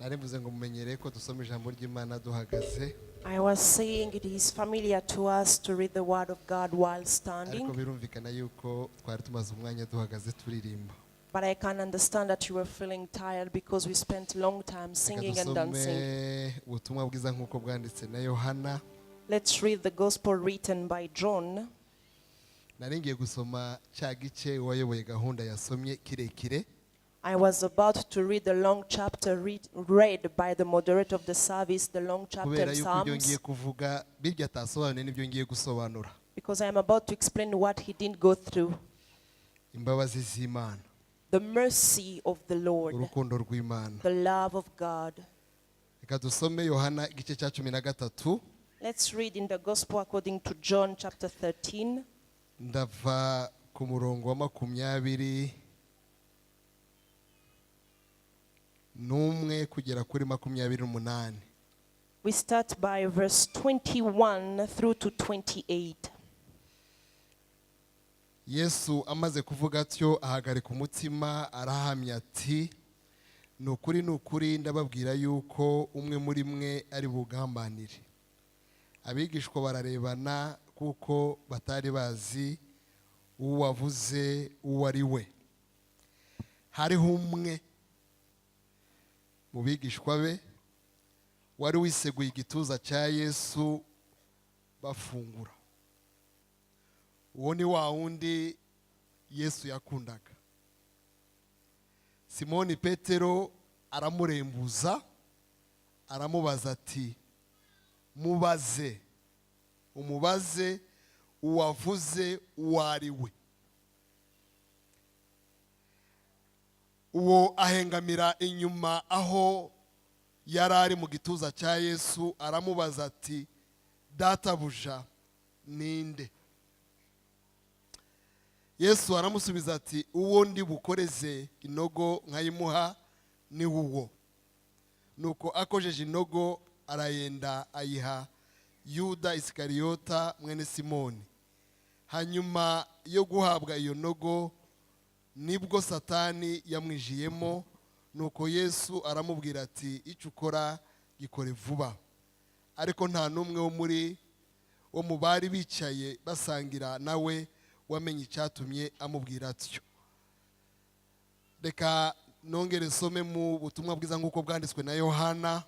Nari mvuze ngo mumenyereye ko dusoma ijambo ry'Imana duhagaze. I was saying it is familiar to us to read the Word of God while Ariko standing, birumvikana yuko twari tumaze umwanya duhagaze turirimba. But I can understand that you were feeling tired because we spent long time Reka singing and dancing. dusome ubutumwa bwiza nk'uko bwanditse na Yohana. Let's read the Gospel written by John. Nari ngiye gusoma cya gice uwayoboye gahunda yasomye kirekire. I was about to read the long chapter read by the moderator of the service, the long chapter Kubera in yuko ibyo ngiye Psalms, kuvuga birya atasobanuye n'ibyo ngiye gusobanura. Because I am about to explain what he didn't go through. Imbabazi z'Imana, The mercy of the Lord, urukundo rw'Imana. The love of God. Reka dusome Yohana igice cya 13. Let's read in the Gospel according to John chapter 13. Ndava ku murongo wa 21 kugera kuri 28. We start by verse 21 through to 28. Yesu amaze kuvuga atyo ahagarika umutima arahamya ati ni ukuri ni ukuri ndababwira yuko umwe muri mwe ari bugambanire. Abigishwa bararebana kuko batari bazi uwavuze uwo ari we. Hariho umwe mu bigishwa be wari wiseguye igituza cya Yesu bafungura. Uwo ni wa wundi Yesu yakundaga. Simoni Petero aramurembuza aramubaza ati mubaze umubaze uwavuze uwo ari we. Uwo ahengamira inyuma aho yari ari mu gituza cya Yesu aramubaza ati databuja ninde? Yesu aramusubiza ati uwo ndi bukoreze inogo nkayimuha ni uwo. Nuko akojeje inogo arayenda ayiha Yuda Isikariyota mwene Simoni. Hanyuma yo guhabwa iyo nogo nibwo Satani yamwijiyemo. Nuko Yesu aramubwira ati icyo ukora gikore vuba. Ariko nta n'umwe wo muri wo mu bari bicaye basangira nawe wamenye icyatumye amubwira atyo. Reka nongere nsome mu butumwa bwiza nk'uko bwanditswe na Yohana.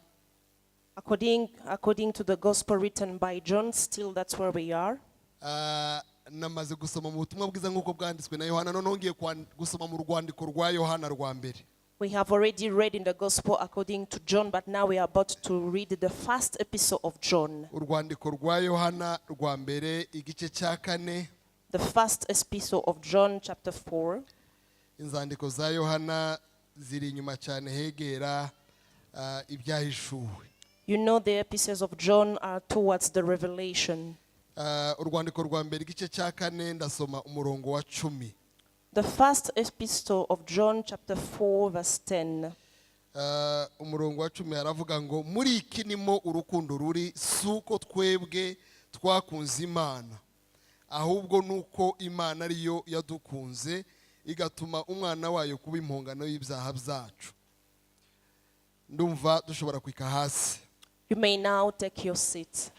According to the Gospel written by John, still that's where we are. Ah, namaze gusoma mu butumwa bwiza nk'uko bwanditswe na Yohana noneho ngiye gusoma mu rwandiko rwa Yohana rwa mbere. We have already read in the Gospel according to John, but now we are about to read the first epistle of John. Urwandiko rwa Yohana rwa mbere igice cya kane. The first epistle of John, chapter 4. Inzandiko za Yohana ziri inyuma cyane hegera ibyahishuwe. You know, the epistles of John are towards the Revelation. Urwandiko rwa mbere igice cya kane ndasoma umurongo wa 10. The first epistle of John, chapter 4, verse 10. Umurongo wa 10 haravuga ngo muri iki nimo urukundo ruri si uko twebwe twakunze Imana ahubwo nuko Imana ariyo yadukunze igatuma umwana wayo kuba impongano y'ibyaha byacu. Ndumva dushobora kwika hasi. You may now take your seat.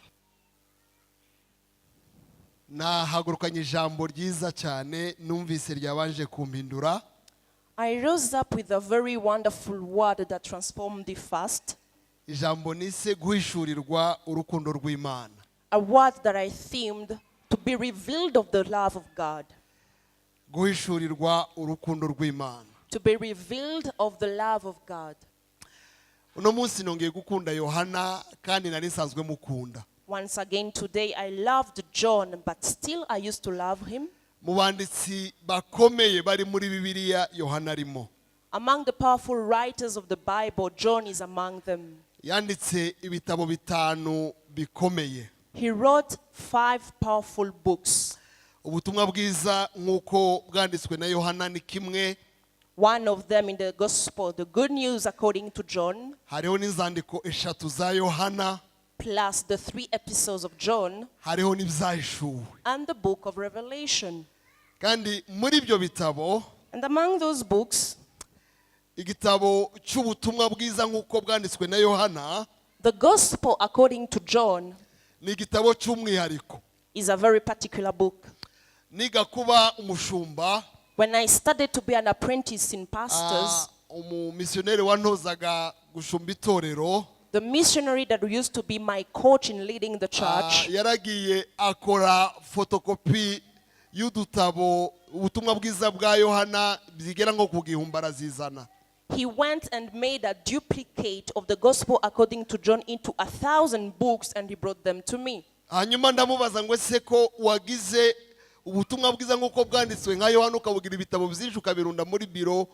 Nahagurukanye ijambo ryiza cyane numvise ryabanje kumpindura. I rose up with a very wonderful word that transformed the fast. Ijambo nise guhishurirwa urukundo rw'Imana. A word that I themed to be revealed of the love of God. Guhishurirwa urukundo rw'Imana. To be revealed of the love of God. Uno munsi nongeye gukunda Yohana kandi nari nsanzwe mukunda. Once again today I loved John, but still I used to love him. Mu banditsi bakomeye bari muri Bibiliya Yohana arimo. Among the powerful writers of the Bible, John is among them. Yanditse ibitabo bitanu bikomeye. He wrote five powerful books. Ubutumwa bwiza nk'uko bwanditswe na Yohana ni kimwe. One of them in the Gospel, the Good News according to John, Hariho n'inzandiko eshatu za Yohana. Plus the three epistles of John, Hariho n'ibyahishuwe. And the book of Revelation. Kandi muri ibyo bitabo And among those books, Igitabo cy'ubutumwa bwiza nk'uko bwanditswe na Yohana The Gospel according to John ni igitabo cy'umwihariko. Is a very particular book. Niga kuba umushumba, When I started to be an apprentice in pastors, umumisiyoneri wantozaga gushumba itorero, the missionary that used to be my coach in leading the church, yaragiye akora fotokopi y'udutabo ubutumwa bwiza bwa Yohana zigera nko ku 1000 arazizana. He went and made a duplicate of the Gospel according to John into 1,000 books, and he brought them to me. Hanyuma ndamubaza ngo ese ko wagize ubutumwa bwiza nk'uko bwanditswe nka Yohana ukabugira ibitabo byinshi ukabirunda muri biro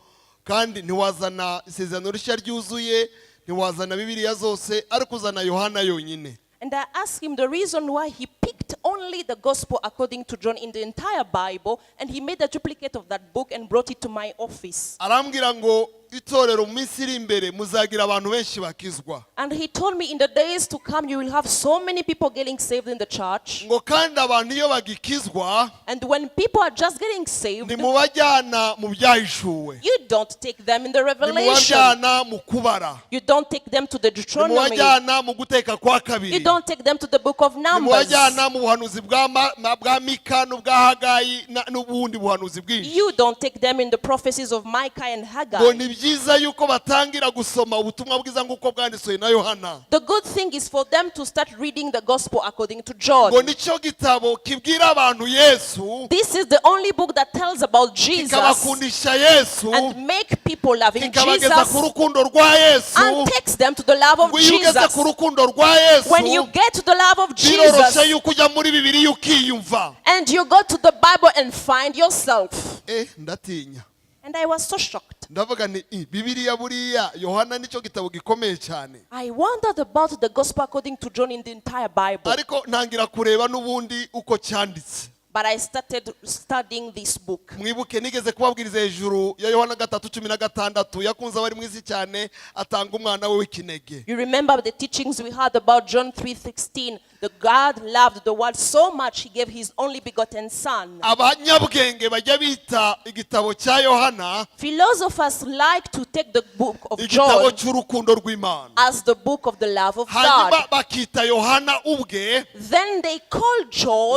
kandi ntiwazana isezerano rishya ryuzuye ntiwazana Bibiliya zose ariko uzana Yohana yonyine? And I asked him the reason why he picked only the Gospel according to John in the entire Bible, and he made a duplicate of that book and brought it to my office. Arambwira ngo itorero mu minsi iri imbere muzagira abantu benshi bakizwa. And he told me, in the days to come, you will have so many people getting saved in the church. Ngo kandi abantu iyo bagikizwa And when people are just getting saved, ntimubajyana mu byahishuwe, you don't take them in the Revelation. ntimubajyana mu Kubara, You don't take them to the Deuteronomy. ntimubajyana mu Guteka kwa You Kabiri, don't take them to the book of Numbers. ntimubajyana mu buhanuzi bwa Mika n'ubwa Hagayi n'ubundi buhanuzi bwinshi. You don't take them in the prophecies of Micah and Ngo Haggai. ni byiza yuko batangira gusoma ubutumwa bwiza nk'uko bwanditswe na Yohana. The good thing is for them to start reading the gospel according to John. Ngo nicyo gitabo kibwira abantu Yesu, This is the only book that tells about Jesus kikabakundisha Yesu, and make people loving kikabageza Jesus ku rukundo rwa Yesu. And takes them to the love of Ngo iyo ugeze Jesus. ku rukundo rwa Yesu, When you get to the love of biroroshye Jesus yuko ujya muri Bibiliya ukiyumva. And you go to the Bible and find yourself. Eh, ndatinya. And I was so shocked. Ndavuga nti "I, Bibiliya buriya Yohana nicyo gitabo gikomeye cyane." I wondered about the gospel according to John in the entire Bible. Ariko ntangira kureba n'ubundi uko cyanditse. But I started studying this book. Mwibuke nigeze kubabwiriza hejuru ya Yohana 3:16 yakunze abari mu isi cyane atanga umwana we w'ikinege. You remember the teachings we had about John 3:16. The God loved the world so much he gave his only begotten son. Abanyabwenge bajya bita igitabo cya Yohana Philosophers like to take the book of igitabo John cy'urukundo rw'Imana, as the book of the love of hanyuma God. bakita Yohana ubwe Then they call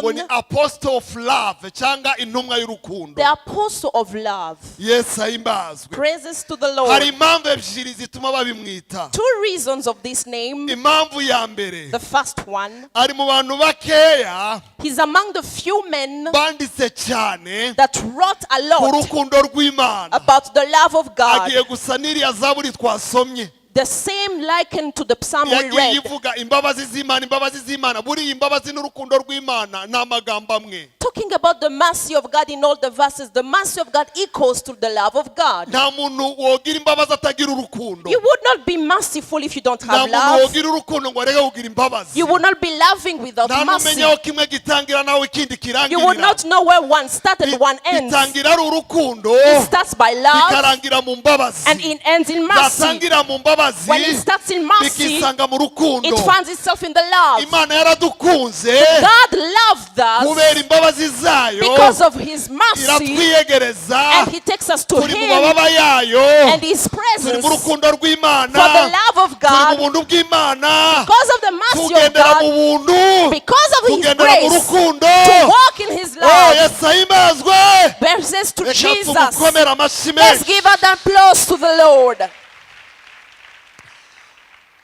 ngo ni John apostle of love cyangwa intumwa y'urukundo. The apostle of love. Yesu ahimbazwe. Praises to the Hari Lord. impamvu ebyiri zituma babimwita. Two reasons of this name. Impamvu ya mbere, The first one, ari mu bantu bakeya he's among the few men banditse cyane that wrote a ku lot rukundo rw'Imana. About the love of God. Agiye gusa n'iriya zaburi twasomye. The same likened to the psalm we Yagiye read. ivuga imbabazi z'Imana, imbabazi z'Imana. Buriya imbabazi n'urukundo rw'Imana ni amagambo amwe. Talking about the mercy of God in all the verses, the mercy of God equals to the love of God. Nta muntu wogira imbabazi atagira urukundo. You would not be merciful if you don't Nta have muntu love. wogira urukundo ngo areke kugira imbabazi. You would not be loving without Nta mercy. n'umenya aho kimwe gitangira naho ikindi You would kirangirira. not know where one starts and one ends. Bitangira ari urukundo, It starts by love bikarangira mu mbabazi. And it ends in mercy. Byatangira mu mbabazi, When it starts in mercy, bikisanga mu rukundo. it finds itself in the love. Imana yaradukunze God loved us kubera imbabazi zayo, because of his mercy, iratwiyegereza. And he takes us to Turi mu him mababa yayo, and his turi mu presence rukundo rw'Imana, for the love of turi mu God, buntu bw'Imana, because of the mercy of tugendera mu God, buntu, because of his tugendera mu grace, rukundo. To walk in his Oh, love. Yesu ahimbazwe. Verses to Reka Jesus. tumukomere amashyi Let's menshi. give an applause to the Lord.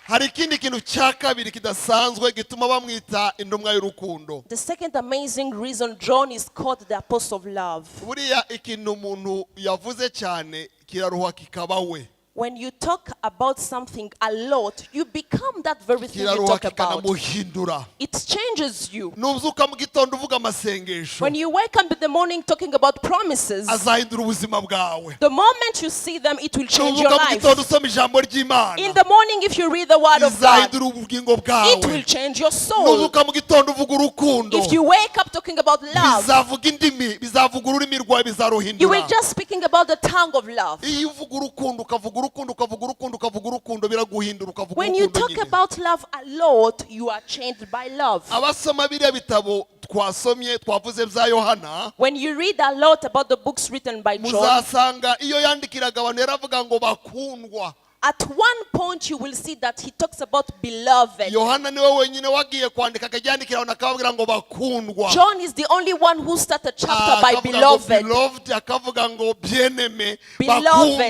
Hari ikindi kintu cya kabiri kidasanzwe gituma bamwita intumwa y'urukundo. The second amazing reason John is called the apostle of love. Buriya ikintu umuntu yavuze cyane kiraruha kikaba we. When you talk about something a lot, you become that very thing you Kiraruha talk about. kikanamuhindura. It changes you. Nubyuka mu gitondo uvuga amasengesho, When you wake up in the morning talking about promises, azahindura ubuzima bwawe. The moment you see them, it will change your Nubyuka mu life. gitondo usoma ijambo ry'Imana, In the morning, if you read the word of God, izahindura ubugingo it will bwawe. change your soul. Nubyuka mu gitondo uvuga urukundo, If you wake up talking about love, bizavuga indimi, bizavuga ururimi rwawe, you bizaruhindura. will just speaking about the tongue of love. Iyo uvuga urukundo ukavuga urukundo ukavuga urukundo ukavuga urukundo biraguhindura ukavuga When you urukundo talk nyine. about love a lot, you are changed by love. Abasoma biriya bitabo Twasomye, twavuze bya Yohana, When you read a lot about the books written by John, muzasanga iyo yandikiraga abantu yaravuga ngo bakundwa. At one point you will see that he talks about beloved. Yohana niwe wenyine wagiye kwandika akajya yandikira abantu akababwira ngo bakundwa. John is the only one who started a chapter Ah, by akavuga ngo beloved. beloved, akavuga ngo bien-aimé, Beloved.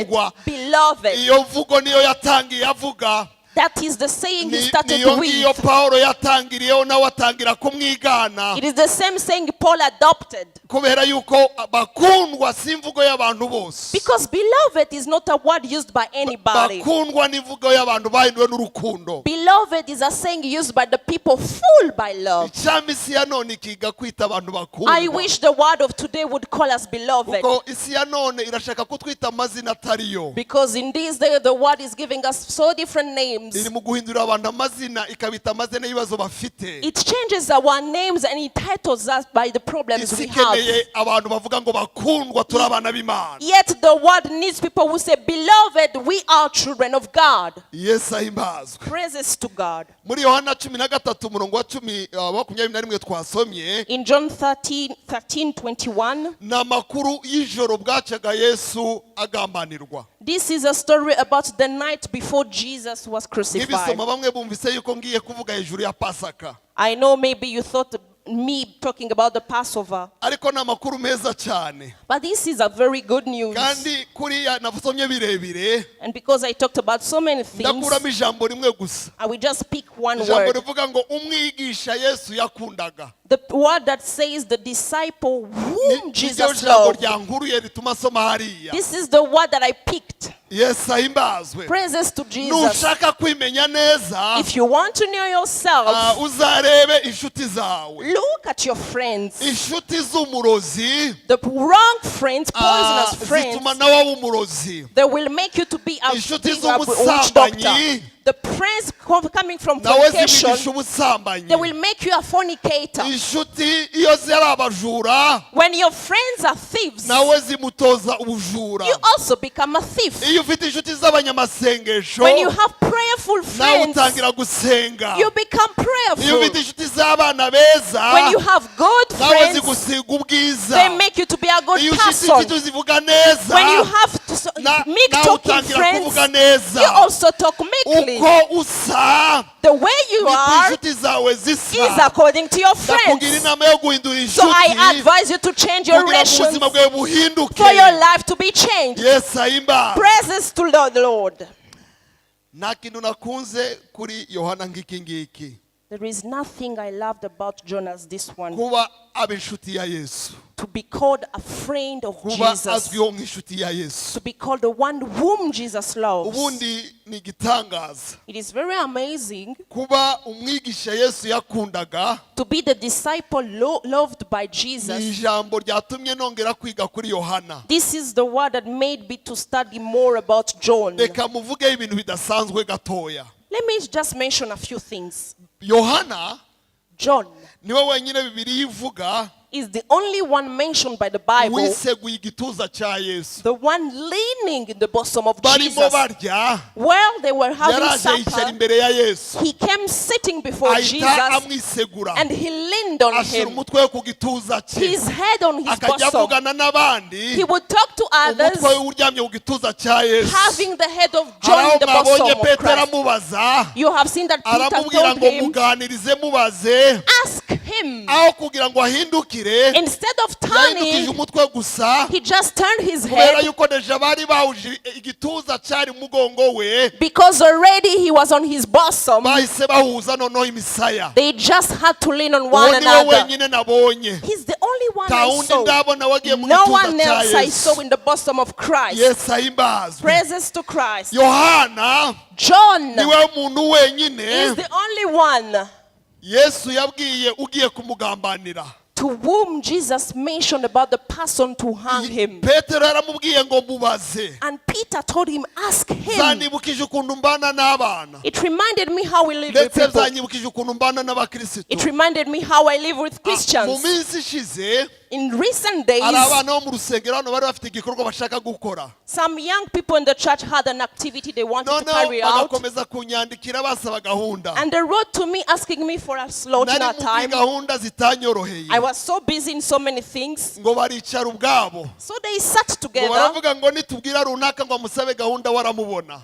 bakundwa. Beloved. Iyo mvugo niyo yatangiye avuga. That is the saying he Ni- started niyo ngiyo with. Pawulo yatangiriyeho, nawe atangira kumwigana. It is the same saying Paul adopted. Kubera yuko bakundwa si imvugo y'abantu bose. Because beloved is not a word used by anybody. Bakundwa ni imvugo y'abantu bahinduwe n'urukundo. Beloved is a saying used by the people full by love. Icyampa isi ya none ikiga kwita abantu I bakundwa, wish the word of today would call us beloved. Kuko isi ya none irashaka kutwita amazina atariyo. Because in this day, the world is giving us so different names. Iri mu guhindura abantu amazina, ikabita amazina y'ibibazo bafite. It changes our names and it titles us by the problems Isi we have. ikeneye abantu bavuga ngo bakundwa, turi abana b'Imana. Yet the world needs people who say, "Beloved, we are children of God." Yesu ahimbazwe. Praises to God. Muri Yohana 13, umurongo wa 21 twasomye, In John 13, 13 21, ni amakuru y'ijoro bwacaga Yesu agambanirwa. This is a story about the night before Jesus was crucified. Nk'ibisoma bamwe bumvise yuko ngiye kuvuga hejuru ya Pasaka, I know maybe you thought me talking about the Passover, ariko ni amakuru meza cyane. But this is a very good news. Kandi kuriya nasomye birebire, And because I talked about so many things, ndakuramo ijambo rimwe gusa, I will just pick one ijambo word. rivuga ngo umwigisha Yesu yakundaga. The word that says the disciple whom Ni- Jesus niryo jambo loved. ryankuruye rituma asoma hariya. This is the word that I picked. Yesu ahimbazwe. Praises to Jesus. Nushaka kwimenya neza, If you want to know yourself, ah, uzarebe inshuti zawe. Look at your friends. Inshuti z'umurozi, The wrong friends, ah, poisonous friends, zituma nawe waba umurozi. They will make you to be a, Inshuti being a witch z'umusambanyi, doctor. The friends coming from nawe fornication, zibigisha ubusambanyi. They will make you a fornicator. Inshuti iyo zari abajura, When your friends are thieves, nawe zimutoza ubujura. You also become a thief. Iyo ufite inshuti z'abanyamasengesho, When you have prayerful nawe friends, utangira gusenga. You become Iyo prayerful. ufite inshuti z'abana beza, When you have good nawe friends, zigusiga ubwiza. They make you to be a good Iyo ufite person. inshuti zivuga neza, When you have to na- meek nawe talking utangira friends, kuvuga neza. You also talk meekly. Uko usa The way you niko are inshuti zawe is zisa. According to your Ndakugira friends. inama yo guhindura So I inshuti advise you to change your kugira ngo relations ubuzima bwawe buhinduke. For your life to be changed. Yesu ahimbazwe. Praises to the Lord. Nta kintu nakunze kuri Yohana nk'iki ngiki, There is nothing I loved about John as this one. Kuba aba inshuti ya Yesu, To be called a friend of kuba Jesus. Azwiho nk'inshuti ya Yesu. To be called the one whom Jesus loves. Ubundi ni igitangaza It is very amazing kuba umwigisha Yesu yakundaga. To be the disciple loved by Ni Jesus. ijambo ryatumye nongera kwiga kuri Yohana. This is the word that made me to study more about John. Reka muvugeho ibintu bidasanzwe gatoya. Let me just mention a few things. Yohana John niwe wenyine Bibiliya ivuga is the only one mentioned by the Bible, wiseguye igituza cya Yesu. The one leaning in the bosom of Barimo Jesus. barya, While they were having yaraje yicara supper, imbere ya Yesu, he came sitting before ahita Jesus amwisegura, and he leaned on ashyira him, umutwe we ku gituza cye, his head on his akajya bosom. avugana n'abandi, He would talk to others, umutwe we uryamye ku gituza cya Yesu. Having the head of Hari John aho in the mwabonye bosom of Petero Christ. amubaza, You have seen that Peter aramubwira told ngo him, muganirize mubaze. Ask him. Aho kugira ngo ahindukire, Instead of yahindukije turning, umutwe gusa, he just turned his kubera head yuko déjà bari bahuje igituza cyari mu mugongo we, because already he was on his bosom. Bahise bahuza noneho imisaya. They just had to lean on Uwo one niwe another. Wenyine nabonye. He's the only one Nta I wundi saw. ndabona wagiye mu No gituza one cya else I Yesu. Saw in the bosom of Christ. Yesu ahimbazwe. Praises to Christ. Yohana John niwe muntu wenyine is the only one Yesu yabwiye ugiye kumugambanira. To whom Jesus mentioned about the person to hang him. Petero yaramubwiye ngo mubaze. And Peter told him, "Ask him." Zanyibukije ukuntu mbana n'abana, It reminded me how we live with ndetse people. byanyibukije ukuntu mbana n'abakirisitu. It reminded me how I live with Mu Christians. Minsi ishize, In recent days, hari abana bo mu rusengero hano bari bafite igikorwa bashaka gukora. Some young people in the church had an activity they wanted to Noneho carry out. Bagakomeza kunyandikira basaba gahunda. And they wrote to me asking me for a slot in Nari our muri time. Gahunda zitanyoroheye. I was so busy in so many things. Ngo baricara ubwabo. So they sat Ngo together baravuga ngo nitubwira runaka ngo amusabe gahunda waramubona.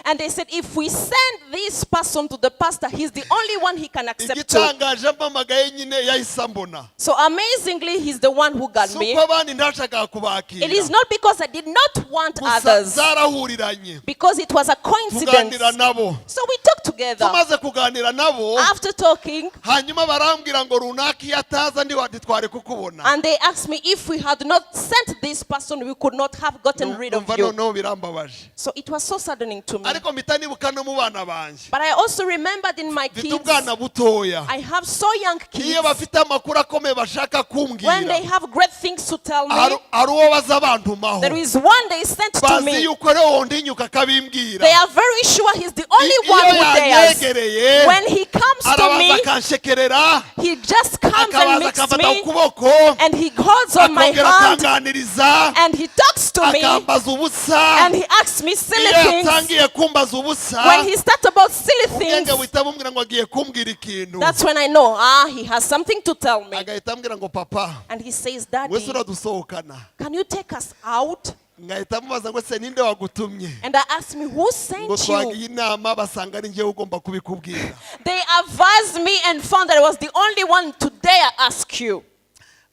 and they said, if we send this person to the pastor, he's the only one he can accept to. Igitangaje mpamagaye nyine yahise ambona. So amazingly, he's the one who got Si me. uko abandi ntashakaga kubakira. It is not because I did not want Gusa others, zarahuriranye. Because it was a coincidence. Tuganira nabo. So we talked together. Tumaze kuganira nabo, After talking, hanyuma barambwira ngo runaka iyo ataza ntitwari kukubona. And they asked me if we had not sent this person, we could not have gotten rid of Numva you. Noneho birambabaje. So it was so saddening to me. Ariko mpita nibuka no mu bana banjye. But I also remembered in my Mfite kids, ubwana butoya. I have so young kids. Iyo bafite amakuru akomeye bashaka When they kumbwira, have great things to tell me, hari hari uwo baza bantumaho. There is one they sent to Bazi me. Yuko rero wondinyuka akabimbwira. They are very sure he's the only Iyo one who dares. Yanyegereye, When he comes to arabanza me, akanshekerera, he just comes and akabanza meets akamfata me, ku kuboko, and he holds on my akongera hand, akanganiriza, and he talks to me, akambaza ubusa. And he asks me silly Iyo things. yatangiye kumbaza ubusa, When he starts about silly things, ubwenge buhita bumubwira ngo agiye kumbwira ikintu. That's when I know, ah, he has something to tell me. Agahita ambwira ngo papa, And he says, wese "Daddy, uradusohokana? Can you take us out?" Ngahita mubaza ngo se ninde wagutumye? And I asked me, "Who Ngo sent you?" twagiye inama basanga ari njyewe ugomba kubikubwira. They advised me and found that I was the only one to dare ask you.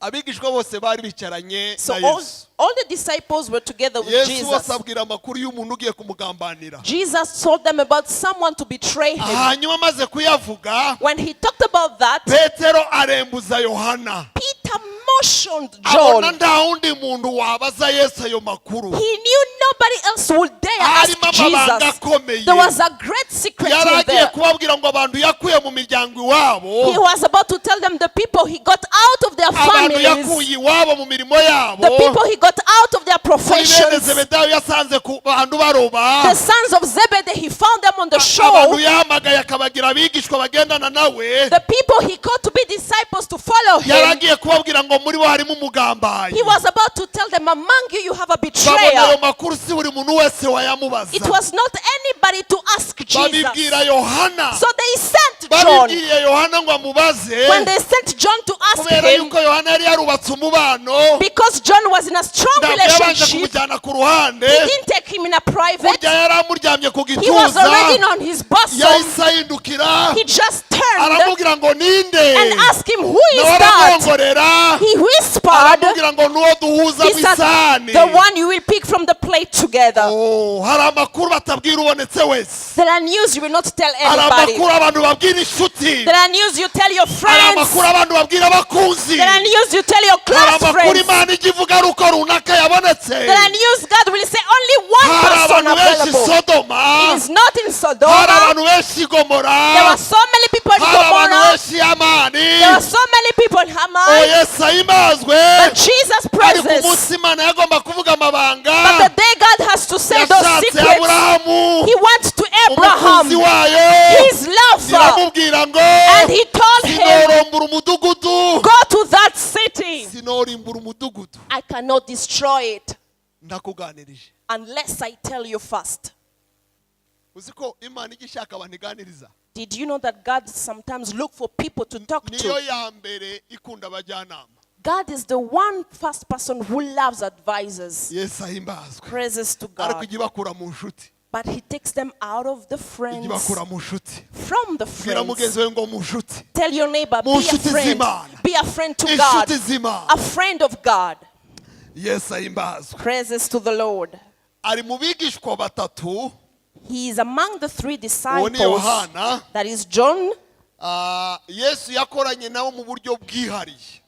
Abigishwa bose bari bicaranye So na all, Yesu. All the disciples were together with Yesu bose Jesus. abwira amakuru y'umuntu ugiye kumugambanira. Jesus told them about someone to betray him. Hanyuma amaze kuyavuga, When he talked about that, Petero arembuza Yohana. Peter motioned Abona John. Nta wundi muntu wabaza Yesu ayo makuru. He knew nobody else would dare ask Harimo amabanga Jesus. akomeye. There was a great secret Yari in agiye there. Kubabwira ngo abantu yakuye mu miryango iwabo, He was about to tell them the people he got out of their abantu families, yakuye iwabo mu mirimo yabo, the people he got out of their kuri bene professions, Zebedayo yasanze ku bantu baroba, the sons of Zebedee, he found them on the abantu shore, yahamagaye akabagira abigishwa bagendana nawe. The people he called to be disciples to follow Yari him. agiye kubabwira ngo muri bo harimo umugambanyi. He was about to tell them, "Among you, you have a Babona betrayer." ayo makuru si buri muntu wese wayamubaza. It was not anybody to ask Jesus. Babibwira Yohana. So they sent John. Babibwiriye Yohana ngo amubaze, When they sent John to ask kubera him, yuko Yohana yari yarubatse umubano, because John was in a strong ntabwo yabanje relationship, kumujyana ku ruhande. He didn't take him in a private. Burya yari amuryamye ku He was gituza. Already on his bosom. Yahise ahindukira, He just turned aramubwira ngo ninde? And asked him, "Who is Nawe that?" aramwongorera, He whispered, aramubwira ngo nuwo duhuza He mu said, isahani. "The one you will pick from the plate together." Oh, hari amakuru batabwira ubonetse wese. There are news you will not tell Hari anybody. amakuru abantu babwira inshuti. There are news you tell your Hari friends. Amakuru abantu babwira abakunzi. There are news you tell your Hari close amakuru friends. Imana ijya ivuga ari uko runaka yabonetse. There are news God will say only one Hari person abantu benshi available. Sodoma. It is not in Sodom. Hari abantu benshi i Gomora. There were so many people in Hari abantu Gomorrah. benshi i Amani. There were so many people in O Haman. Yesu ahimbazwe. But Jesus Ariko presence. umunsi Imana yagomba kuvuga amabanga, But the day God has to say those yashatse secrets, Aburahamu, he went to Abraham, umukunzi wayo, his lover, iramubwira ngo and he told him, sinorimbura umudugudu. "Go to that city." Sinorimbura umudugudu "I cannot destroy it ndakuganirije. Unless I tell you first." Uzi ko Imana ijya ishaka abantu iganiriza? Did you know that God sometimes look for people to talk Niyo to? Ya mbere ikunda abajyanama. God is the one first person who loves advisors. Yesu ahimbazwe. Praises to Ariko God. ijya ibakura mu nshuti. But he takes them out of the Ijya friends. ibakura mu nshuti. From the Bwira friends. mugenzi wawe ngo mu nshuti. Tell your neighbor, Mu be a nshuti friend. z'Imana. Be a friend to God. Inshuti z'Imana. A friend of God. Yesu ahimbazwe. Praises to the Lord. Ari mu bigishwa batatu. He is among the three Uwo ni disciples. Yohana. That is John, Ah, Yesu yakoranye nabo mu buryo bwihariye.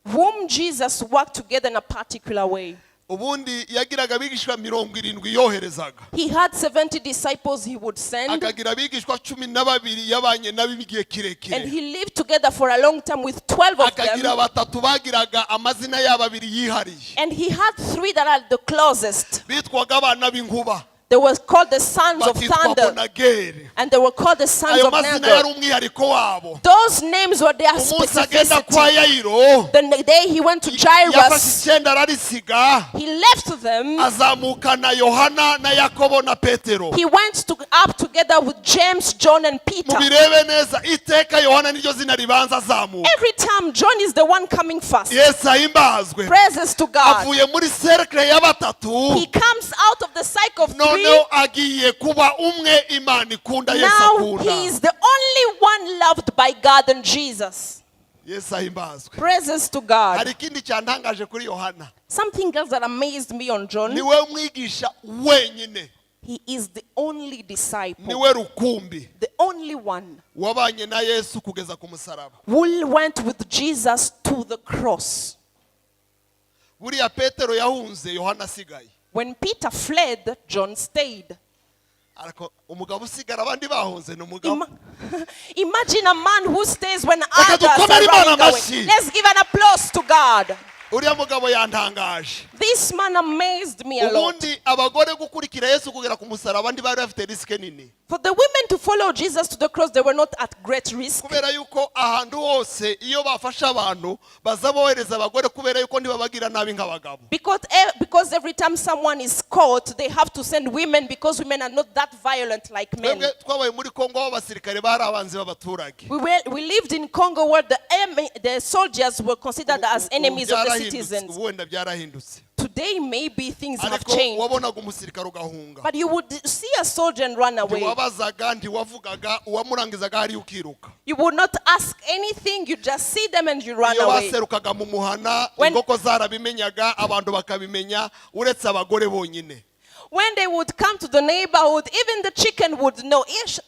Whom Jesus worked together in a particular way. Ubundi yagiraga abigishwa 70 yoherezaga, He had 70 disciples he would send, akagira abigishwa 12 yabanye nabo igihe kirekire, and he lived together for a long time with 12 of akagira them. Batatu bagiraga amazina yabo abiri yihariye, And he had three that are the closest. Bitwaga abana b'inkuba. They were called the sons of Bakitwa thunder. Bonageri. And they were called the sons Ayo of mazina yari Nagel. umwihariko wabo. Those names were their Umunsi agenda kwa specificity. Yayiro, The day he went to yafashe Jairus, icyenda ararisiga, he left them. azamukana Yohana na Yakobo na Petero. He went up together with James, John, and Peter. Mubirebe neza, iteka Yohana niryo zina ribanza azamuka. Every time, John is the one coming first. Yesu ahimbazwe. Praises to God. Avuye muri cercle ya batatu, He comes out of the cycle of three. Noneho agiye kuba umwe Imana ikunda, Yesu Now akunda. he is the only one loved by God and Jesus. Yesu ahimbazwe. Praises to God. Hari ikindi cyantangaje kuri Yohana. Something else that amazed me on John, Niwe mwigisha wenyine, he is the only disciple, niwe rukumbi the only one wabanye na Yesu kugeza ku musaraba. Who went with Jesus to the cross. Buriya Petero yahunze, Yohana asigaye. When Peter fled, John stayed. Ariko umugabo usigara abandi bahunze ni umugabo. Imagine a man who stays when Reka others are dukomere Imana running away. amashyi. Let's give an applause to God. Uriya mugabo yantangaje. This man amazed me a lot. Ubundi abagore gukurikira Yesu kugera ku musaraba ntibari bafite risk nini. For the women to follow Jesus to the cross, they were not at great risk. Kubera yuko ahantu hose iyo bafashe abantu baza bohereza abagore kubera yuko ntibabagira nabi nk'abagabo. Because every time someone is caught, they have to send women because women are not that violent like men. Twebwe twabaye muri Kongo aho abasirikare bari abanzi b'abaturage. We lived in Congo where the soldiers were considered as enemies of the Byarahindutse, citizens. ubu wenda byarahindutse. Today, maybe things have Ariko changed. wabonaga umusirikare ugahunga. But you would see a soldier and run away. Ntiwabazaga, ntiwavugaga, uwamurangizaga hariya ukiruka. You would not ask anything. You just see them and you run Iyo away. baserukaga mu muhana, inkoko zarabimenyaga, abantu bakabimenya, uretse abagore bonyine. When they would come to the neighborhood, even the chicken would know.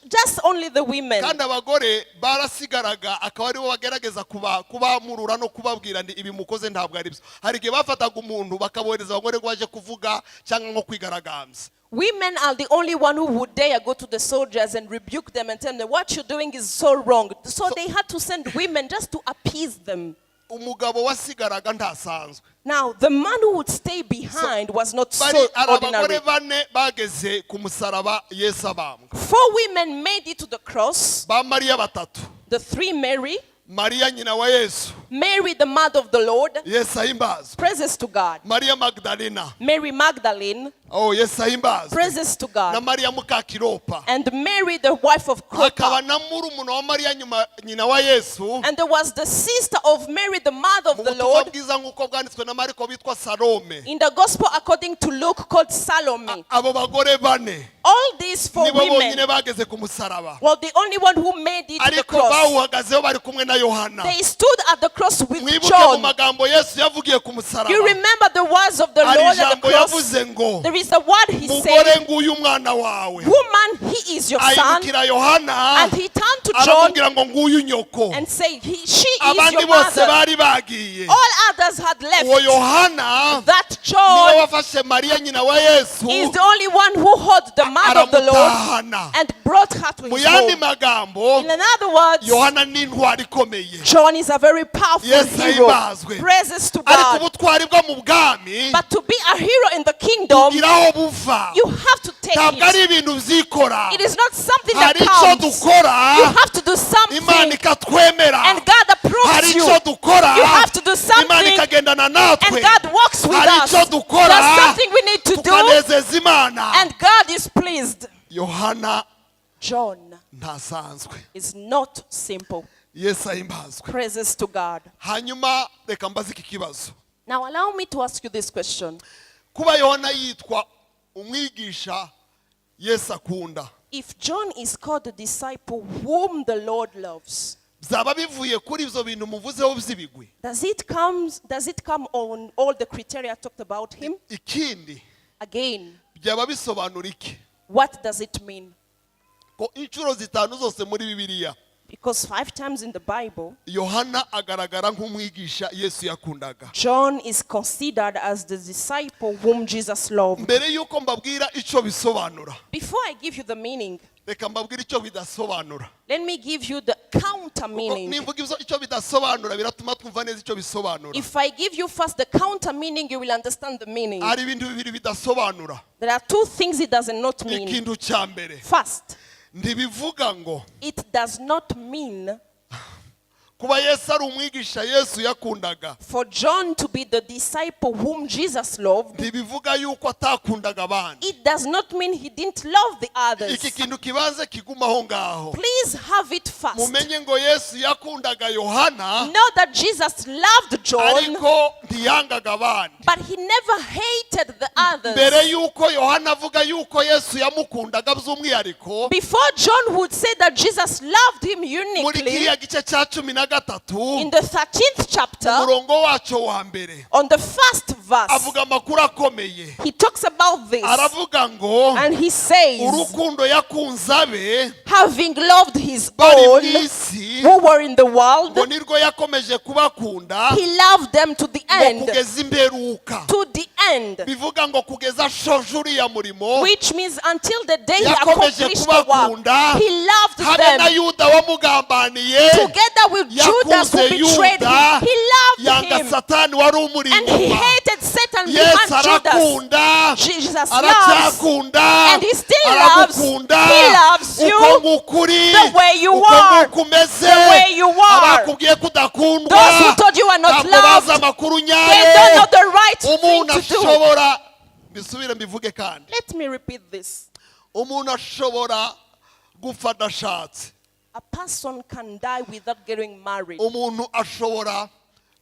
Just only the women. Kandi abagore barasigaraga akaba aribo bagerageza kuba kubamurura no kubabwira ndi ibi mukoze ntabwo ari byo. Hari igihe bafataga umuntu bakabohereza abagore ngo baje kuvuga cyangwa nko kwigaragambya. Women are the only one who would dare go to the soldiers and rebuke them and tell them what you're doing is so wrong. So they had to send women just to appease them. Umugabo wasigaraga ntasanzwe. Now, the man who would stay behind was not Bari so hari abagore ordinary. Bane bageze ku musaraba Yesu abambwa. Four women made it to the cross. Ba Mariya batatu. The three Mary, Mariya nyina wa Yesu. Mary, the mother of the Lord, Yesu ahimbazwe. Praises to God. Mariya Magdalena. Mary Magdalene, Oh, Yesu ahimbazwe. Praises to Na God. Mariya mukakiropa. And Mary, the wife of Hakaba Clopas. na murumuna wa Mariya nyuma nyina wa Yesu. And there was the sister of Mary, the mother of Mu the butumwa Lord, bwiza nk'uko bwanditswe na Mariko bitwa Salome. In the gospel according to Luke, called Salome. Abo bagore bane All these four nibo women bonyine bageze ku musaraba. Were the only one who made it to the Ariko cross. bawuhagazeho bari kumwe na Yohana. They stood at the cross with Mwibuke mu John. Magambo Yesu yavugiye ku musaraba. You remember the words of the Hari Lord at the ijambo cross? yavuze ngo, There is a word he mugore said, nguyu umwana wawe. "Woman, he is your son." Ahindukira Yohana And he turned to John aramubwira ngo nguyu nyoko. And said, She is Abandi your bose mother." bari bagiye. All others had Uwo left. Yohana That niwe John wafashe Mariya nyina wa Yesu is the only one who held the mother of the Lord aramutahana. And brought her to Mu his yandi home. magambo, In other words, Yohana ni intwari ikomeye. John is a very powerful Yesu hero. ahimbazwe. Praises to Ariko God. ubutwari bwo mu bwami But to be a hero in the kingdom, bugira aho buva. You have to take Ntabwo ari it. ibintu byikora. It is not something that Hari icyo comes. dukora, You have to do Imana something, ikatwemera. and God Hari approves you. icyo dukora, You have to do Imana something, ikagendana natwe. and God walks with Hari us. icyo dukora, There's something we need to do, tukanezeza Imana. And God is pleased. Yohana John ntasanzwe. Is not simple. Yesu ahimbazwe. Praises to God. Hanyuma reka mbaze iki kibazo. Now, allow me to ask you this question. Kuba Yohana yitwa umwigisha Yesu akunda, If John is called the disciple whom the Lord loves, byaba bivuye kuri ibyo bintu muvuzeho by'ibigwi? Does it come on all the criteria talked about him? Ikindi, Again, byaba bisobanura iki what does it mean ko inshuro zitanu zose muri Bibiliya Because five times in the Bible, Yohana agaragara nk'umwigisha Yesu yakundaga. John is considered as the disciple whom Jesus loved. Mbere y'uko mbabwira icyo bisobanura, Before I give you the meaning, reka mbabwire icyo bidasobanura. Let me give you the counter Kuko meaning. nimvuga icyo bidasobanura, biratuma twumva neza icyo bisobanura. If I give you first the counter meaning, you will understand the meaning. Hari ibintu bibiri bidasobanura. There are two things it does not mean. Ikintu cya mbere, First, ntibivuga ngo it does not mean kuba Yesu ari umwigisha Yesu yakundaga, for John to be the disciple whom Jesus loved, ntibivuga yuko atakundaga abandi. It does not mean he didn't love the others. Iki kintu kibanze kigumaho ngaho. Please have it first. Mumenye ngo Yesu yakundaga Yohana, Know that Jesus loved John, ariko ntiyangaga abandi. But he never hated the Mbere others. yuko Yohana avuga yuko Yesu yamukundaga by'umwihariko, Before John would say that Jesus loved him muri uniquely, kiriya gice cya 13, in the 13th chapter, umurongo wacyo wa mbere, on the first verse, avuga amakuru akomeye. He talks about this. Aravuga ngo And he says, urukundo yakunze abe having loved his bari own mu isi, who were in the world, ngo nirwo yakomeje kubakunda he loved them to the ngo end. kugeza imperuka. To the end. Bivuga ngo kugeza ashoje uriya murimo, Which means until the day he yakomeje accomplished the work, kubakunda, he loved habe na them. Yuda wamugambaniye. Together with Judas who Yakunze betrayed him, Yuda, he loved yanga him. Satani wari umuri And he inyuma. hated Satan Yesu behind Judas. arakunda, Jesus loves. aracyakunda, And he still loves. aragukunda He loves you uko ngukuri, the way you uko are. nguko umeze. The way you are. Abakubwiye ko udakundwa, Those who told you are not ntabwo bazi loved, amakuru they nyayo. don't know the right thing Umuntu to do. ashobora, mbisubire mbivuge kandi, Let me repeat this. Umuntu ashobora gupfa adashatse. A person can die without getting married. Umuntu ashobora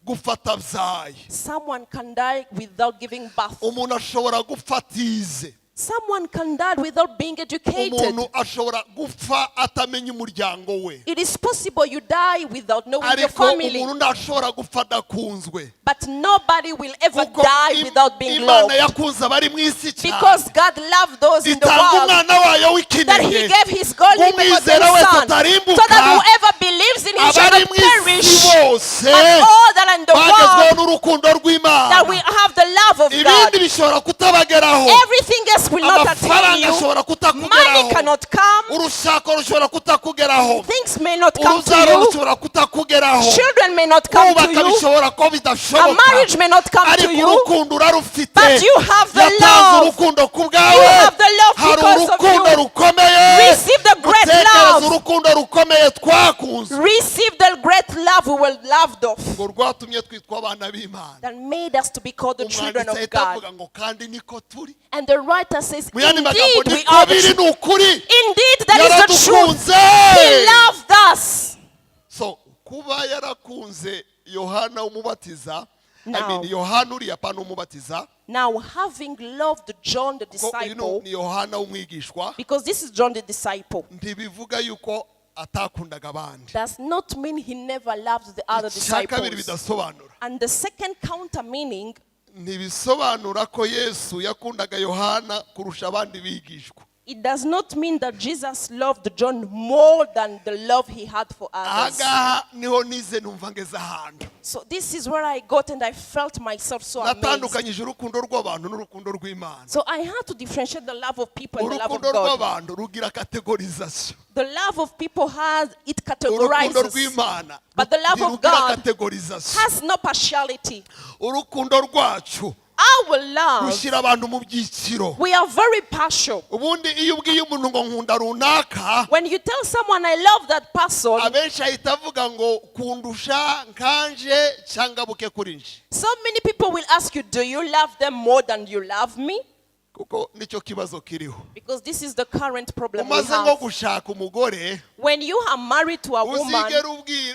gupfa atabyaye. Someone can die without giving birth. Umuntu ashobora gupfa atize. Someone can die without being educated. Umuntu ashobora gupfa atamenya umuryango we. It is possible you die without knowing your Ariko family. Umuntu ntashobora gupfa adakunzwe. But nobody will ever Kuko die without being Imana loved. yakunze abari mu isi cyane, Because God loved those in the itanga world umwana wayo that he w'ikinege, gave his godly begotten umwizera wese son, so atarimbuka, that whoever believes in him shall abari not mu isi perish, bose but all that are in the bagezweho world n'urukundo rw'Imana. That we have the love of God. Ibindi bishobora kutabageraho. Everything else will not attain Amafaranga you. ashobora Money kutakugeraho. Cannot come. Urushako rushobora kutakugeraho. Things may not come to Urubyaro you. rushobora kutakugeraho. Children may not come to Kubaka you. bishobora kuba A bidashoboka. marriage may not come to Ariko you. urukundo urarufite. But you have the Yatanze love. urukundo ku bwawe. You have the love Hari because of urukundo you. rukomeye. Receive the great Utekereze love. urukundo rukomeye twakunze, Receive the great love we were loved of ngo rwatumye twitwa abana b'Imana. That made us to be called the children Umwanditsi of ahita God. avuga ngo kandi niko turi. And the writer says, Mu yandi magambo, indeed, we niko are the biri, children. ni ukuri. Indeed, that is the truth. Yaradukunze. He loved us. So kuba yarakunze Yohana umubatiza, I Now. mean, Yohana uriya, pana umubatiza, Now, having loved John the kuko uyu disciple, ni Yohana w'umwigishwa, because this is John the disciple, ntibivuga yuko atakundaga abandi. Does not mean he never loved the other Icya kabiri disciples. bidasobanura, And the second counter meaning, ntibisobanura ko Yesu yakundaga Yohana kurusha abandi bigishwa. It does not mean that Jesus loved John more than the love he had for others. Ahangaha niho nize numva ngeze ahantu. So this is where I got and I felt myself so amazed. Natandukanyije urukundo rw'abantu n'urukundo rw'Imana. So I had to differentiate the love of people and the love of Urukundo God. Rw'abantu rugira categorization. The love of people has, it Urukundo categorizes. rw'Imana But the love of ntirugira God categorization. has no partiality. Urukundo rwacu Our love, rushyira abantu mu byiciro. We are very partial. Ubundi iyo ubwiye umuntu ngo nkunda runaka, When you tell someone, "I love that person," abenshi ahita avuga ngo kundusha nkanje cyangwa buke kuri nje. So many people will ask you, "Do you love them more than you love me?" Kuko nicyo kibazo kiriho. Because this is the current problem we Umaze nko have. Gushaka umugore, When you are married to a woman, uzigera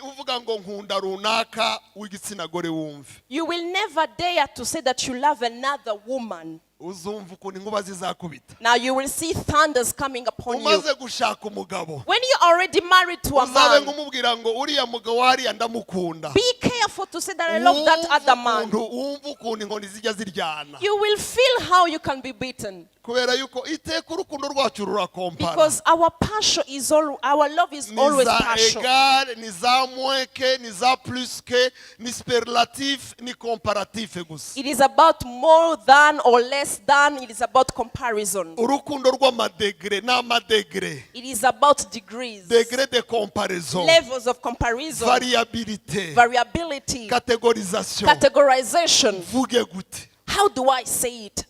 uvuga ngo nkunda runaka w'igitsina gore wumve. You will never dare to say that you love another woman. Uzumva ukuntu inkuba zizakubita. Now you will see thunders coming upon you. Umaze gushaka umugabo, When you're already married to a uzabe man, nk'umubwira ngo uriya mugabo hariya ndamukunda. Be careful to say that I love that other man. Wumva ukuntu inkoni zijya ziryana. You will feel how you can be beaten. Kubera yuko iteka urukundo rwacu rurakompara. Because our passion is all our love is Ni always za passion. Égal, ni za moins que, ni za plus que, ni superlatif, ni comparatif gusa. It is about more than or less than. It is about comparison. Urukundo rw'amadegre ni amadegre. It is about degrees, Degré de comparaison, levels of comparison, variabilité, variability, catégorisation. Categorization. Mvuge gute? How do I say it?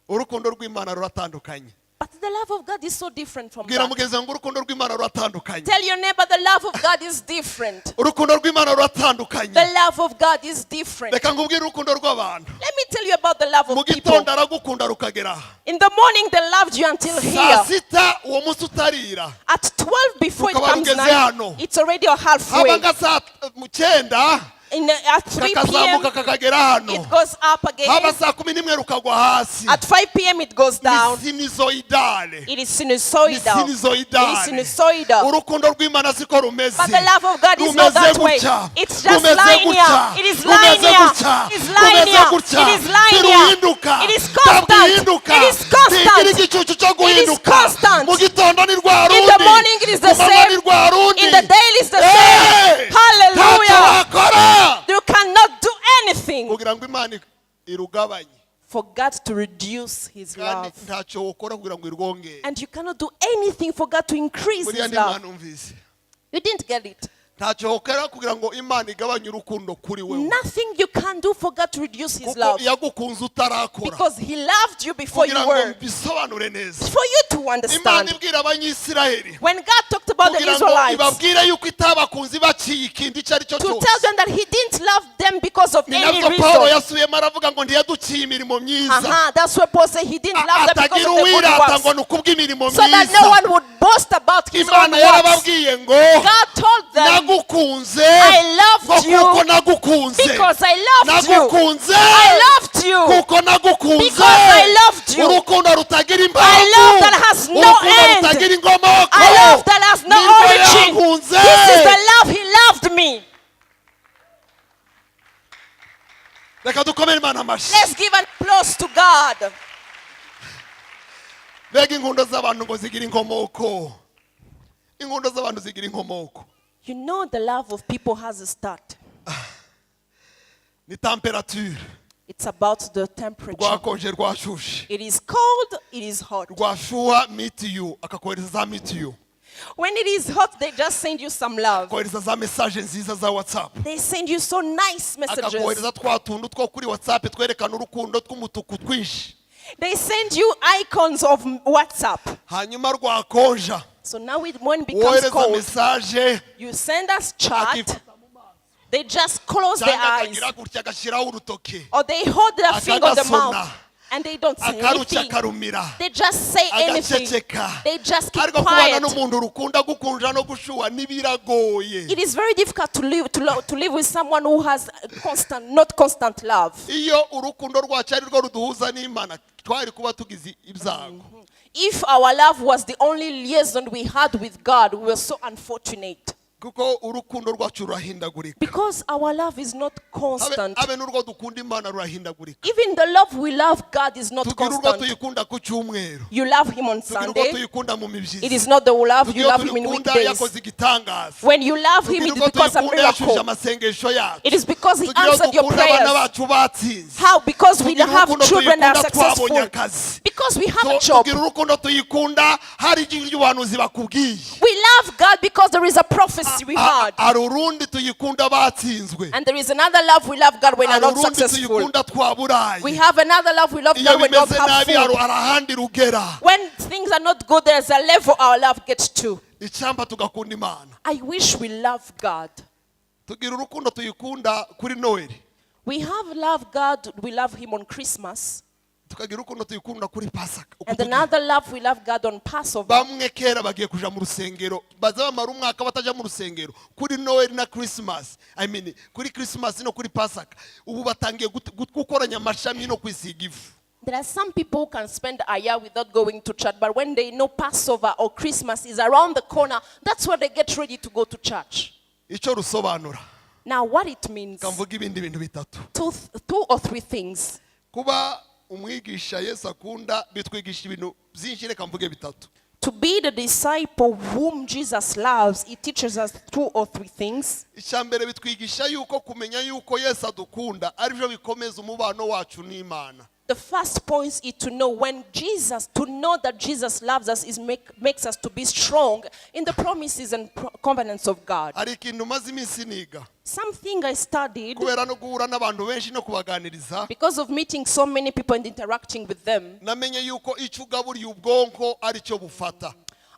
Urukundo rw'Imana ruratandukanye. But the love of God is so different from Bwira that. Mugenzi wawe ngo urukundo rw'Imana ruratandukanye. Tell your neighbor the love of God is different. Urukundo rw'Imana ruratandukanye. The love of God is different. Reka nkubwire urukundo rw'abantu. Let me tell you about the love Mu of people. gitondo aragukunda rukagera aha. In the morning, they loved you until Saa here. sita uwo munsi utarira, At 12 before it rukaba comes rugeze night, hano. it's already a Haba halfway. nka saa mu cyenda, At 3 p.m., kakazamuka kakagera hano. It goes up again. Haba saa kumi n'imwe rukagwa hasi. At 5 p.m., it goes Ni down. sinusoidale. It is Ni sinusoidal. It is sinusoidale. Sinusoidal. Urukundo rw'Imana siko rumeze. But the love of God is not Rumeze that way. gutya. It's just Rumeze linear. gutya. It is Rumeze linear. gutya. It is Rumeze linear. gutya. It is linear. Ntiruhinduka. It is Ntabwo constant. ihinduka. It is constant. Ntigira igicucu cyo It is guhinduka. Constant. Mu gitondo ni rwa In rundi. the morning it is the Ku manywa same. ni rwa rundi. In the day it is the Hey! same. Ntacyo Hallelujah. wakora You cannot do anything kugira ngo Imana irugabanye, for God to reduce his kandi love. Ntacyo wokora kugira ngo irwongere. And you cannot do anything for God to increase Buriya his love. ntimwanumvise. You didn't get it. Ntacyo wokora kugira ngo Imana igabanye urukundo kuri wewe. Nothing you can do for God to reduce his Kuko love. yagukunze utarakora. Because he loved you before Kugira you ngo were. mbisobanure neza, For you to Imana understand. ibwira Abanyisiraheli When God talked about the kugira ngo Israelites, ibabwire yuko itabakunze ibaciye ikindi icyo ari cyo to cyose. Tell them that he didn't love them because of Ni any nabyo Pawulo reason. yasubiyemo aravuga ngo ntiyaduciye imirimo myiza, That's where Paul said he didn't love them because atagira of the good uwirata works. ngo ni ukubw'imirimo So that no myiza. one would boast about his own Imana works. yarababwiye ngo God told them, nagukunze I loved ngo you kuko nagukunze. Because I loved you. Nagukunze I loved you. kuko nagukunze. Because I loved you. Urukundo rutagira I impamvu, love that has no urukundo end. rutagira inkomoko, I love that has no nirwo origin. yankunze. This is the love he loved me. Reka dukomere Imana amashyi. Let's give an applause to God. Mbega inkundo z'abantu ngo zigira inkomoko, inkundo z'abantu zigira inkomoko. You know, the love of people has a start. Ni température. It's about the temperature. Rwakonje, rwashushe. It is cold, it is hot. Rwashuha mitiyu, akakohereza za mitiyu, When it is hot, they just send you some love. Kohereza za message nziza za WhatsApp, They send you so nice messages. Akakohereza twa tuntu two kuri WhatsApp twerekana urukundo tw'umutuku twinshi. They send you icons of WhatsApp. Hanyuma rwakonja, So now when it becomes wohereza cold, message, you send us chat. Akifata They just close their cyangwa eyes. akagira gutya agashyiraho urutoki, Or they hold their finger on the akagasona, mouth. And they don't say akaruca, anything. akarumira, They just say anything. agaceceka. They just keep Ariko kubana quiet. N'umuntu rukunda gukunja no gushuha ntibiragoye. It is very difficult to live with someone who has constant, not constant love. Iyo urukundo rwacu ari rwo ruduhuza n'Imana, twari kuba tugize ibyago. If our love was the only liaison we had with God, we were so unfortunate. Kuko urukundo rwacu rurahindagurika. Because our love is not Habe constant. Habe n'urwo dukunda Imana rurahindagurika. Even the love we love God is not Tugira urwo constant. tuyikunda ku cyumweru, You love Him on tugira urwo Sunday. tuyikunda mu It mibyizi, is not the love you tugira love Him in tuyikunda weekdays. yakoze igitangaza, When you love Him, tugira it is urwo because a tuyikunda yashubije miracle. Amasengesho yacu, It is because He tugira urwo answered your dukunda abana prayers. bacu batsinze, How? Because we tugira have urukundo children that are tuyikunda twabonye successful. akazi, Because we have a job. Tugira urukundo tuyikunda hari igihe ubuhanuzi bakubwiye. We love God because there is a prophecy we had. Hari urundi tuyikunda batsinzwe. And there is another love we love God when we are Hari not urundi successful. tuyikunda twaburaye. We have another love we love Iyo God when we don't bimeze have nabi hari food. hari ahandi rugera. When things are not good, there's a level our love gets to. Icyampa tugakunda Imana. I wish we love God. Tugira urukundo tuyikunda kuri Noheli. We have loved God, we love Him on Christmas. Tukagira urukundo tuyikunda kuri Pasaka. Uko And tugira. Another love we love God on Passover. Bamwe kera bagiye kuja mu rusengero, baza bamara umwaka bataja mu rusengero kuri Noel na Christmas, I mean, kuri Christmas no kuri Pasaka. Ubu batangiye gukoranya amashami no kwisiga ivu. There are some people who can spend a year without going to church, but when they know Passover or Christmas is around the corner, that's when they get ready to go to church. Icyo rusobanura. Now, what it means, Kamvuga ibindi bintu bitatu. two or three things. Kuba umwigisha Yesu akunda bitwigisha ibintu byinshi, reka mvuge bitatu. To be the disciple whom Jesus loves, it teaches us two or three things. Icya mbere, bitwigisha yuko kumenya yuko Yesu adukunda aribyo bikomeza umubano wacu n'Imana. The first point is to know when Jesus, to know that Jesus loves us makes us to be strong in the promises and covenants of God. Hari ikintu maze iminsi niga. Something I studied Kubera no guhura n'abantu benshi no kubaganiriza, because of meeting so many people and interacting with them. Namenye yuko icyo ugaburiye ubwonko aricyo bufata.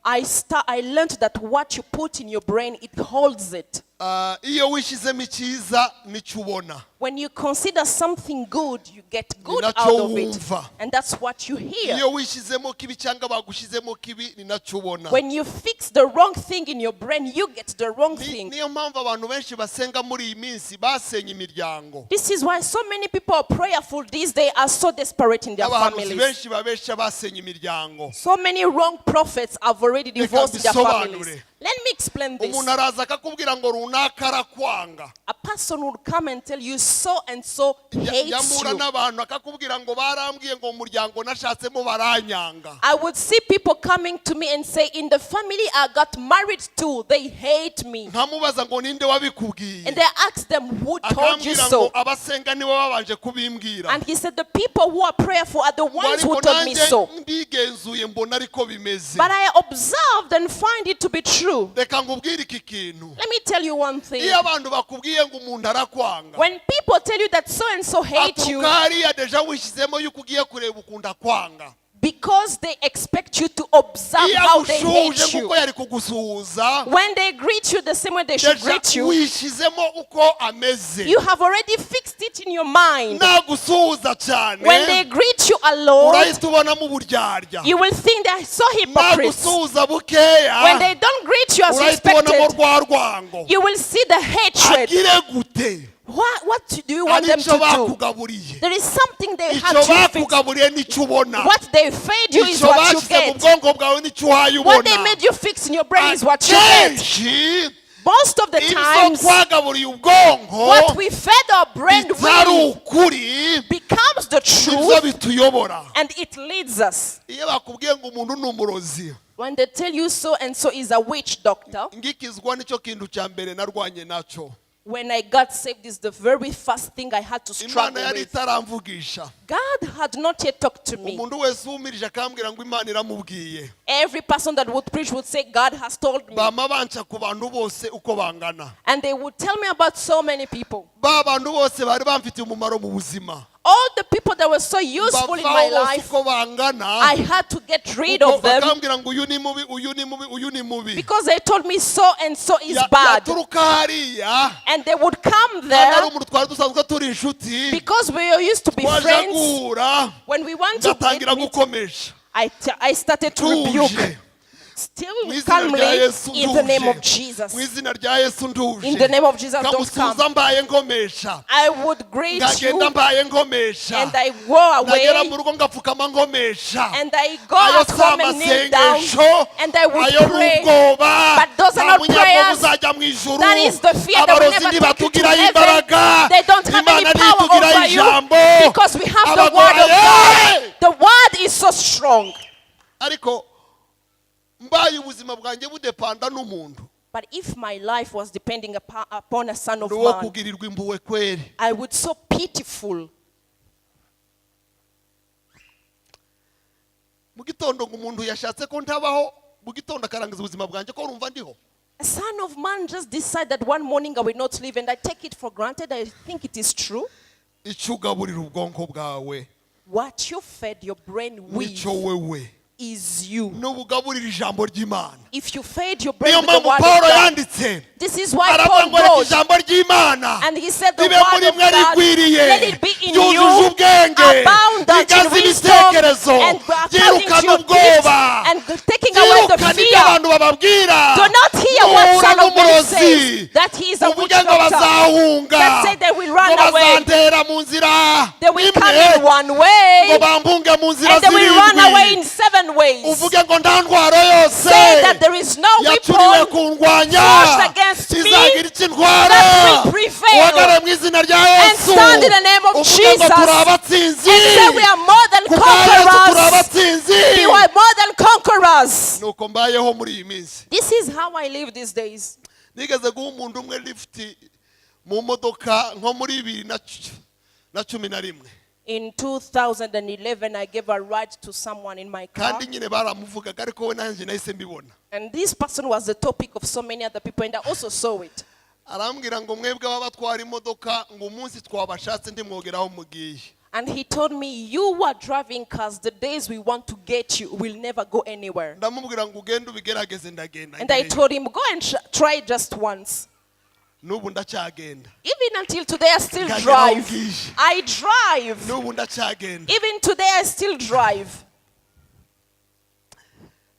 I learned that what you put in your brain, it holds it. Ah, iyo wishyizemo icyiza nicyo ubona. When you consider something good, you get good Ni nacyo out of it. wumva. And that's what you hear. Iyo wishyizemo kibi cyangwa bagushyizemo kibi, ni nacyo ubona. When you fix the wrong thing in your brain, you get the wrong thing. Niyo mpamvu abantu benshi basenga muri iyi minsi basenye imiryango. This is why so many people are prayerful these days are so desperate in their Abahanuzi families. Benshi babesha basenye imiryango. So many wrong prophets have already Reka divorced their mbisobanure. Families. Let me explain this. Umuntu araza akakubwira ngo runaka arakwanga. A person would come and tell you so and so hates Yamura you. N'abantu akakubwira ngo barambwiye ngo mu muryango nashatsemo baranyanga. I would see people coming to me and say, "In the family I got married to, they hate me." Nkamubaza ngo ninde wabikubwiye? And I asked them, "Who told you Akambwira ngo so?" abasenga nibo babanje kubimbwira. And he said, "The people who are prayerful are the Ngo ones who ariko told me nanjye so." mbigenzuye mbona ariko bimeze. But I observed and find it to be true. Reka nkubwire iki kintu. Let me tell you one thing. Iyo abantu bakubwiye ngo umuntu arakwanga, When people tell you that so and so hate you, aturuka hariya déjà wishyizemo yuko ugiye kureba ukuntu akwanga. Because they expect you to observe Iyo how they agusuhuje hate you. kuko yari kugusuhuza, When they greet you the same way they should déjà greet you, wishyizemo uko ameze. You have already fixed it in your mind. Nagusuhuza cyane, When they greet you alone, urahita ubonamo uburyarya. You will think they're so hypocrites. Nagusuhuza bukeya, When they don't greet you as urahita ubonamo expected, rwa rwango. You will see the hatred. Agire gute? What do you want them Aricyo to do? bakugaburiye. There is something they had Icyo to fix. bakugaburiye nicyo ubona. What they fed you is Icyo what you bashyize mu get. Bwonko bwawe nicyo uhaye What they ubona. made you fix in your brain is what you get. Akenshi Most of the ibyo times, twagaburiye ubwonko what we fed our brain bitari with ukuri, becomes the nibyo truth bituyobora. And it leads us. Iyo bakubwiye ngo umuntu ni umurozi, When they tell you so and so is a witch doctor, ngikizwa nicyo kintu cya mbere narwanye nacyo. When I got saved, is the very first thing I had to Imana struggle yari with. itaramvugisha. God had not yet talked to me. Umuntu wese wumirije akambwira ngo Imana iramubwiye, Every person that would preach would say, "God has told me." Bama banca ku bantu bose uko bangana. And they would tell me about so many people. Ba bantu bose bari bamfitiye umumaro mu buzima, All the people that were so useful in my bavaho bose life, uko bangana, I had to get rid kuko of them bakambwira ngo uyu ni mubi, uyu ni mubi, uyu ni mubi. Because they told me so and so is bad. Yaturuka hariya, And they would come kandi ari there umuntu twari dusanzwe turi inshuti, because we used to be twaje friends. guhura, When we want to ngatangira meet, gukomesha I started to rebuke. tuje. Still Mu izina rya calmly, Yesu in the name of nduje. Jesus. Mu izina rya Yesu nduje. In the name of Jesus, don't Nkamusuhuza come. mbaye nkomesha. I would greet Ngagenda you mbaye nkomesha. And I go away Nagera mu rugo ngapfukama nkomesha. And I go Ayo at si home and kneel down amasengesho, and I would ayo ni pray. ubwoba. But those are Nta not munyabwoba prayers. uzajya mu ijuru. That is the fear that will Abarozi never take you to ntibatugiraho heaven. imbaraga. They don't have any Imana power ntitugiraho over you ijambo. Because we have the Abagore- word of Hey! God. The word is so strong. Ariko mbaye ubuzima bwanjye budepanda n'umuntu, But if my life was depending upon a son of ni uwo man, kugirirwa impuhwe kweri. I would so pitiful. Mu gitondo ngo umuntu yashatse ko ntabaho, mu gitondo akarangiza ubuzima bwanjye ko urumva ndiho. A son of man just decide that one morning I will not live, and I take it for granted. I think it is true. Icyo ugaburira ubwonko bwawe What you fed your brain with nicyo wewe. is you. Nubugaburira ijambo ry'Imana. If you feed your brain Niyo with the mpamvu word Paul of God, yanditse, this is why aravuga Paul ngo reka wrote, ijambo ry'Imana and he said, the ribe word muri of mwe God, rigwiriye, let it be in ryujuje you, ubwenge, abundant in rigaze wisdom, ibitekerezo, and according to ryirukana your gifts, ubwoba, and taking away the ryirukana ibyo fear. abantu bababwira. Do not hear what Nuhura Son of Man n'umurozi, says, that he is a witch uvuge ngo doctor. bazahunga, That say they will run ngo away. bazantera mu nzira They will come imwe, in one ngo way, bambunge mu nzira and they will run away zirindwi. in seven ways. Uvuge ngo nta ntwaro yose Say that there is no yacuriwe weapon kundwanya forged against me izagira icyo intwara. that will prevail. Uhagarare mu izina rya And Yesu, stand in the name of uvuge ngo Jesus. turi abatsinzi. And say we are more than Ku bwa Yesu turi conquerors. abatsinzi. We are more than conquerors. Nuko mbayeho muri iyi minsi. This is how I live these days. Nigeze guha umuntu umwe lifuti mu modoka nko muri 2011. In 2011, I gave a ride to someone in my car. Kandi nyine baramuvugaga, ariko we nanjye nahise mbibona. And this person was the topic of so many other people, and I also saw it. Arambwira ngo mwebwe baba batwara imodoka, ngo umunsi twabashatse ndimwogeraho mugiye. And he told me, "You are driving cars, the days we want to get you will never go anywhere." Ndamubwira ngo ugende ubigerageze, ndagenda And I ngereyo. told him, "Go and try just once." N'ubu ndacyagenda. Even until today, I still Ngagera drive. aho. I drive. N'ubu ndacyagenda. Even today, I still drive.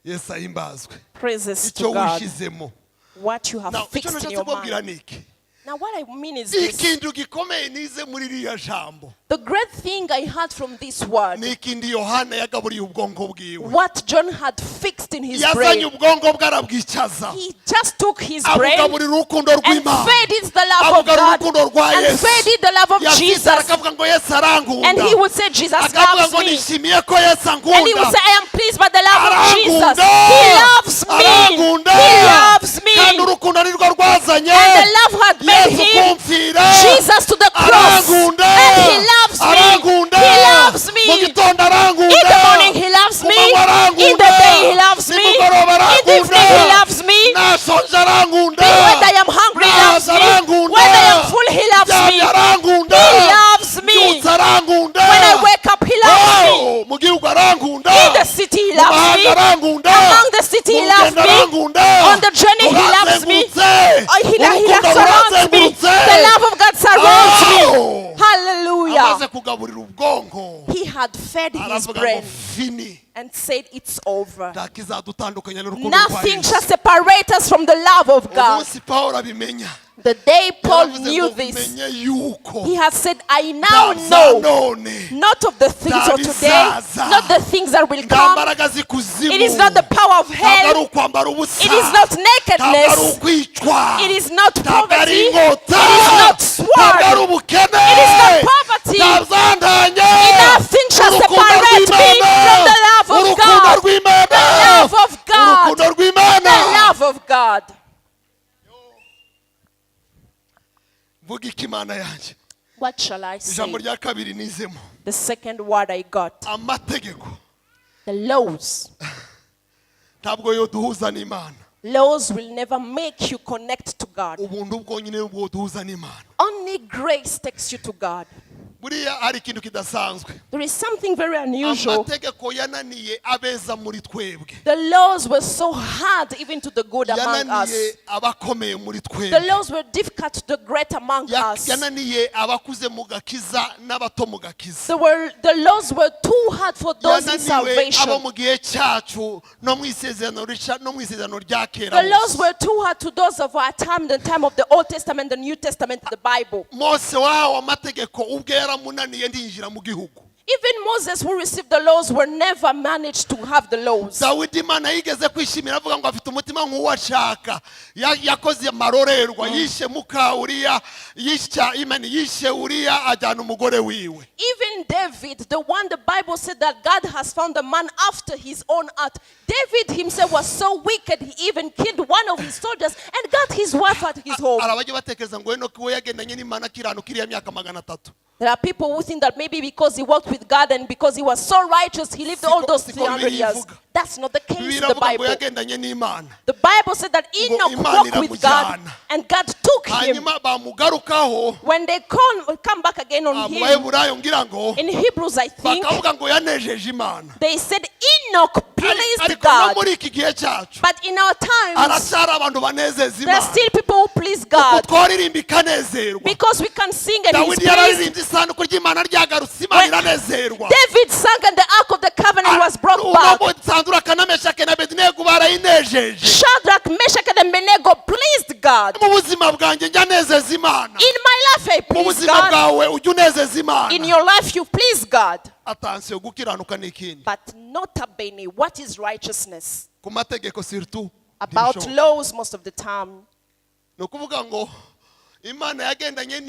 Yesu ahimbazwe. Praises Icyo to God. wishyizemo. What you have Now, icyo fixed in nashatse your kubabwira mind. ni iki? Now, what I mean is this. Ikintu gikomeye nize muri ririya jambo The great thing I heard from this word, ni ikindi Yohana yagaburiye ubwonko bwiwe. What John had fixed in his Yazanye brain, ubwonko bwe arabwicaza, he just took his brain abugaburira urukundo and rw'Imana, fed it the love of abugarura God, urukundo rwa and Yesu. fed it the love of Yasize Jesus. akavuga ngo Yesu arankunda, And he would say, "Jesus akavuga loves ngo me." nishimiye ko Yesu And he would ankunda. say, "I am pleased by the love of Jesus." Arankunda, He loves me. arankunda. He loves me. Kandi urukundo nirwo rwazanye And the love had made Yesu him kumfira. Jesus to the cross. Arankunda, And he loves me. arankunda. He loves me. Mu gitondo arankunda, In the morning he loves ku me. manywa arankunda, In the day he loves me. nimugoroba In the evening he arankunda, loves me. nashonje arankunda, When I am hungry, he loves naza me. arankunda, When I am full, he loves me. ndyamye arankunda, He loves me. mbyutse arankunda. When I wake up, he loves me. Oh, mu gihugu arankunda, In the city, he mu loves mahanga me. arankunda, Among the city, he mu loves rugendo me. arankunda, On the journey, he loves me. rurazengurutse. Oh, he Urukundo surrounds me. rurazengurutse. The love of God surrounds Oh. me. Hallelujah. Amaze kugaburira ubwonko, He had fed his aravuga ngo brain fini, and said, "It's over." nta kizadutandukanya n'urukundo rwa Nothing Yesu. shall separate us from the love of God. Umunsi Pawulo abimenya, The day Paul yaravuze knew ngo this, menye yuko he has said, "I now nta know none, not of the things of today, Ntabizaza. not the things that will nta come. mbaraga z'ikuzimu, It is not the power of ntabwo ari hell, ukwambara ubusa, it is not ntabwo ari nakedness, ukwicwa, it is not ntabwo ari poverty, inkota, it is not ntabwo ari sword, ubukene, it is not poverty. nta byandanye. Nothing shall Urukundo separate me rw'Imana, from the love of urukundo God. rw'Imana, The love of God. urukundo rw'Imana. The love of God." Mvuga iki, Imana yanjye? What shall I say? Ijambo rya kabiri nizemo, The second word I got, amategeko the laws. ntabwo yo duhuza n'Imana. Laws will never make you connect to God. Ubuntu bwonyine bwo duhuza n'Imana. Only grace takes you to God. Buriya hari ikintu kidasanzwe. There is something very unusual. Amategeko yananiye abeza muri twebwe, The laws were so hard even to the good among us. yananiye abakomeye muri The twebwe, laws were difficult to the great among us. Yananiye abakuze mu gakiza n'abato mu gakiza, The laws were too hard for those in yananiwe abo salvation. mu gihe cyacu no mu isezerano risha no mu isezerano rya kera The laws hose. were too hard to those of our time, the time of the Old Testament, the New Testament, the Bible. Mose wahawe amategeko ubwe yaramunaniye ndinjira mu gihugu. Even Moses, who received the laws, were never managed to have the laws. Dawidi Imana yigeze kwishimira avuga ngo afite umutima nk'uwo ashaka. Yakoze amarorerwa, yishe muka Uriya, yishe Imana, yishe Uriya, ajyana umugore wiwe. Even David, the one the Bible said that God has found a man after his own heart, David himself was so wicked, he even killed one of his soldiers and got his wife at his home. Hari abajya batekereza ngo Enoki we yagendanye n'Imana akiranuka iriya myaka 300. There are people who think that maybe because he walked with God and because he was so righteous, he lived all those Siko 300 years. Bibiliya ivuga. That's not the case in Bibiliya the iravuga ngo Bible. yagendanye n'Imana, The Bible said that Enoch Imana walked with God iramujyana. And God took him. Hanyuma bamugarukaho, When they come back again on mu him, Baheburayo ngira ngo, in Hebrews, I think, bakavuga ngo yanejeje Imana. they said Enoch pleased Ariko no God. muri iki gihe cyacu But in our times, haracyari abantu banezeza there are Imana. still people who please Uko God twaririmba ikanezerwa. because we can sing and He's Dawidi pleased. yararirimbye, isanduku ry'Imana ryagarutse, Imana iranezerwa. David sang and the ark of the covenant was brought back. Uno na Meshake na Abedenego barayinejeje. Shadrach, Meshach, and Abednego pleased God. Mu buzima bwanjye njya nezeza Imana. In my life, I Mu please buzima God. bwawe ujya unezeza Imana. In your life, you please God. Attention, gukiranuka ni ikindi. But nota bene, what is righteousness? Ku mategeko surtout About ntibishoboka. Laws most of the time. Ni ukuvuga ngo Imana yagendanye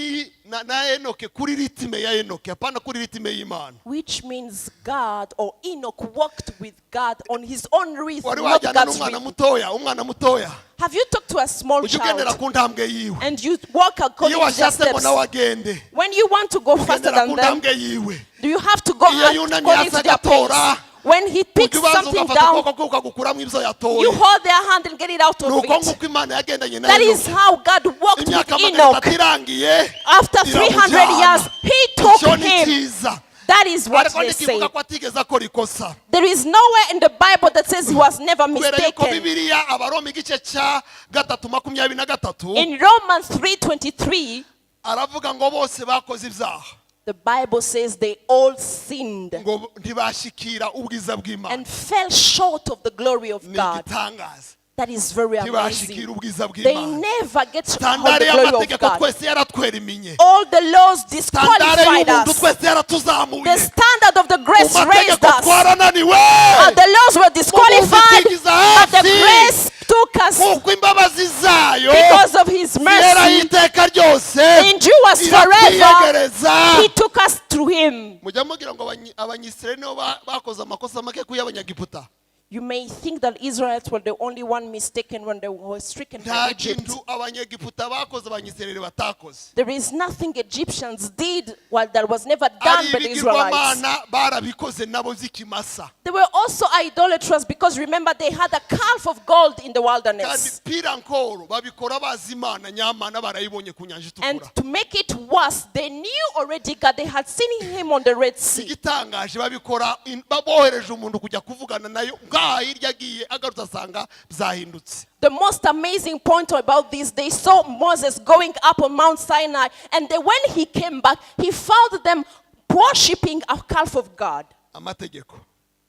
na Enoke kuri rythme ya Enoke, apana kuri rythme y'Imana. Which means God or Enoch walked with God on his own rhythm, Wari not wajyana God's n'umwana rhythm. mutoya, umwana mutoya, Have you talked to a small ujya ugendera child ku ntambwe yiwe. and you walk according Iyo to their washatse ngo steps? nawe agende, When you want to go faster ugendera than ku them, ntambwe yiwe. do you have to go Iyo yunamye according hasi to their agatora, pace? When he picks ujya ubanza something ugafata down, ukuboko kwe ukagukuramo ibyo yatoye. you hold their hand and get it out Ni of uko it. nguko Imana yagendanye na That is Enoke. how God walked with Imyaka magana Enoch. atatu irangiye, After 300 iramujyana. years, he took Icyo ni him. cyiza. That is what Ariko they say. ntikivuga ko atigeze akora ikosa. There is nowhere in the Bible that says he was never Kubera yuko mistaken. Bibiliya, Abaroma igice cya 3 23, In Romans 3:23, aravuga ngo bose bakoze ibyaha, the Bible says they all sinned ngo ntibashikira ubwiza bw'Imana. and fell short of the glory of Ni God. igitangaza. That is very Ntibashikira amazing. ubwiza They bw'Imana. never get to hold Standard the glory of y'amategeko God. twese yaratwerimiye. All the laws Standard disqualified y'ubuntu us. twese yaratuzamuye. The standard of the Mu grace raised mategeko us. twarananiwe. The laws were disqualified, but the grace took us Kuko imbabazi zayo because of His ziheraho mercy. iteka ryose, Endures forever. iratwiyegereza. He took us through Him. Mujya mugira ngo Abanyisirayeli nibo bakoze amakosa make ku y'Abanyagiputa. You may think that Israelites were the only one mistaken when they were stricken Nta by Egypt. kintu Abanyegiputa bakoze Abanyisirayeli batakoze. There is nothing Egyptians did well, that was never done Ari by the Israelites. ibigirwamana barabikoze nabo by'ikimasa. They were also idolatrous because, remember, they had a calf of gold in the Kandi wilderness. pire encore, babikora bazi Imana nyamana, barayibonye ku nyanja And Itukura. to make it worse, they knew already God. They had seen him on the Red Sea. Igitangaje, babikora bohereje umuntu kujya kuvugana nayo ngaha hirya, agiye agarutse asanga byahindutse. The most amazing point about this, they saw Moses going up on Mount Sinai, and then when he came back, he found them worshipping a calf of God. Amategeko.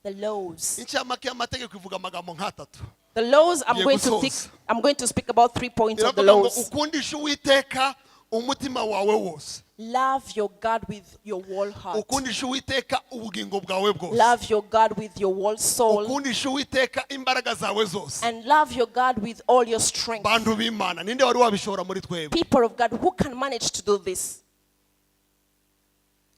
The laws. Incamake y'amategeko ivuga amagambo nk'atatu. The laws, I'm Ngiye going to gusoza. think, I'm going to speak about three points of the Iravuga ngo laws. ukundishe Uwiteka umutima wawe wose, Love your God with your whole heart. ukundishe Uwiteka ubugingo bwawe bwose, Love your God with your whole soul. ukundishe Uwiteka imbaraga zawe zose. And love your God with all your strength. Bantu b'Imana, ninde wari wabishobora muri twebwe? People of God, who can manage to do this?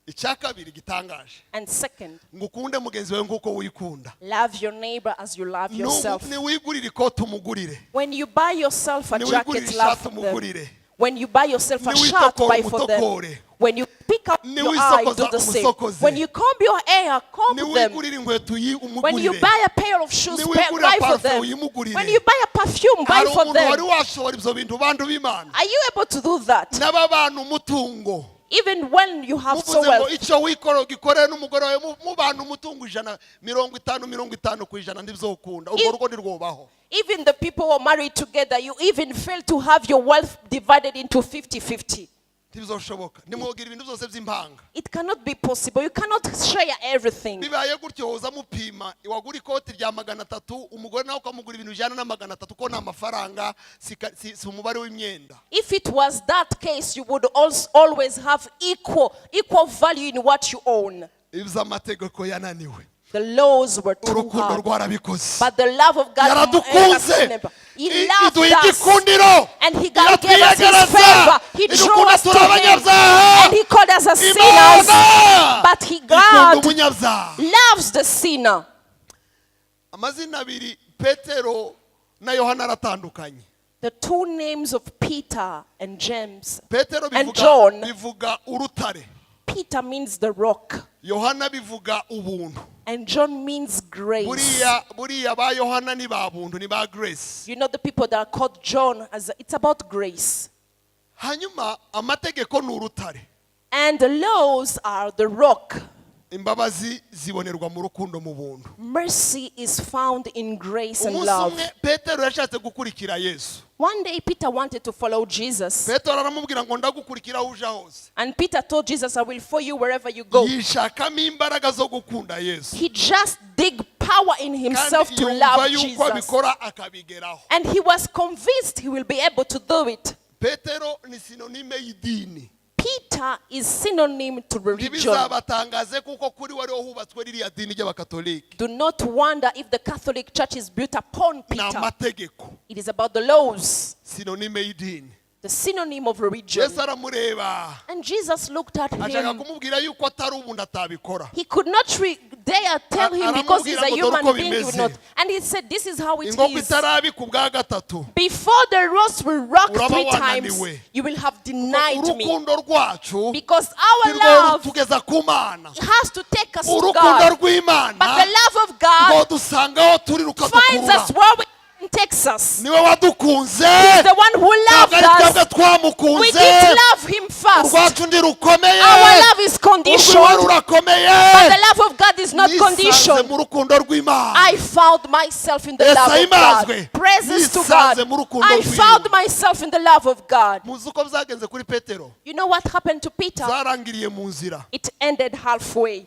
Icya kabiri gitangaje, And second, ngo ukunde mugenzi wawe nk'uko wikunda. love your neighbor as you love yourself. Niwigurira ikoti, umugurire. When you buy yourself a Niwigurira jacket, love ishati, them. umugurire. When you buy yourself a shirt, Niwitokora, buy for them. umutokore. When you pick up your eye, do Niwisokoza, the same. umusokoze. When you comb your hair, comb them. Niwigurira inkweto, When you umugurire. buy a pair of shoes, Niwigurira buy for parufe, them. uyimugurire. When you buy a perfume, buy Hari for umuntu wari them. washobora ibyo bintu, bantu b'Imana? Are you able to do that? N'ababana umutungo, Even when you have so muvuze ngo well. icyo wikora ugikorere n'umugore wawe, mubana umutungo 100, 50-50%, ntibizokunda urwo rugo ntirwubaho. Even the people who are married together, you even fail to have your wealth divided into 50-50. Ntibizoshoboka, nimwogira ibintu byose by'impanga. It cannot be possible. You cannot share everything. Bibaye gutyo, woza mupima, wagura ikoti rya 300, umugore nawe ukamugura ibintu bijyana na 300, ko ni amafaranga, si umubare w'imyenda. If it was that case, you would also always have equal value in what you own. Iby'amategeko yananiwe, The laws were too urukundo hard. rwarabikoze. But the love of God, Yaradukunze. He Iduha loved us. igikundiro. And He God gave us His Iratwiyegereza. favor. He drew Idukunda us to turi Him. abanyabyaha. And He called us as sinners. Imana But He, ikunda God, umunyabyaha. loves the sinner. Amazina abiri, Petero na Yohana, aratandukanye. The two names of Peter and James Petero and bivuga, John. bivuga urutare. Peter means the rock, Yohana bivuga ubuntu. and John means grace. Buriya ba Yohana ni ba buntu, ni ba grace. You know the people that are called John, as it's about grace. Hanyuma amategeko ni urutare. And the laws are the rock. Imbabazi zibonerwa mu rukundo, mu buntu. Mercy is found in grace and Umunsi love. umwe Petero yashatse gukurikira Yesu. One day Peter wanted to follow Jesus. Petero aramubwira ngo ndagukurikira aho uja hose. And Peter told Jesus, "I will follow you wherever you go." Yishakamo imbaraga zo gukunda Yesu. He just dig power in himself Kandi to yumva love yuko Jesus. abikora akabigeraho. And he was convinced he will be able to do it. Petero ni synonyme y'idini. Peter is synonym to religion. Ntibizabatangaze kuko kuri wariho hubatswe ririya dini ry'abakatolike. Do not wonder if the Catholic Church is built upon Ni Peter. amategeko. It is about the laws, Synonyme y'idini. The synonym of religion. Yesu aramureba. And Jesus looked at Ashaka him. Kumubwira yuko atari ubundi atabikora. He could not dare tell him because he's a Aramubwira ngo dore human uko being. He would bimeze. not. And he said, "This is how it Inkoko is. itarabika ubwa gatatu Before the roast will rock uraba three times, wananiwe. You will have denied me." Urukundo rwacu Because our nirwo love rutugeza ku Mana. Has to take us to Urukundo God. rw'Imana But the love of God rwo dusanga aho turi finds rukadukurura. us where we and takes us. Niwe wadukunze. He's the one who loved Ntabwo ari twebwe us. We twamukunze. didn't love him first. Urwacu ntirukomeye. Our love is Urwiwe conditioned, rurakomeye. but the love of God is not Nisanze conditioned. mu rukundo rw'Imana. I found myself in the Yesu love of God. ahimbazwe. Praises to Nisanze God. mu rukundo I rw'iwe. Found myself in the love of God. Muzi uko byagenze kuri Petero? You know what happened to Peter? Zarangiriye mu nzira. It ended halfway.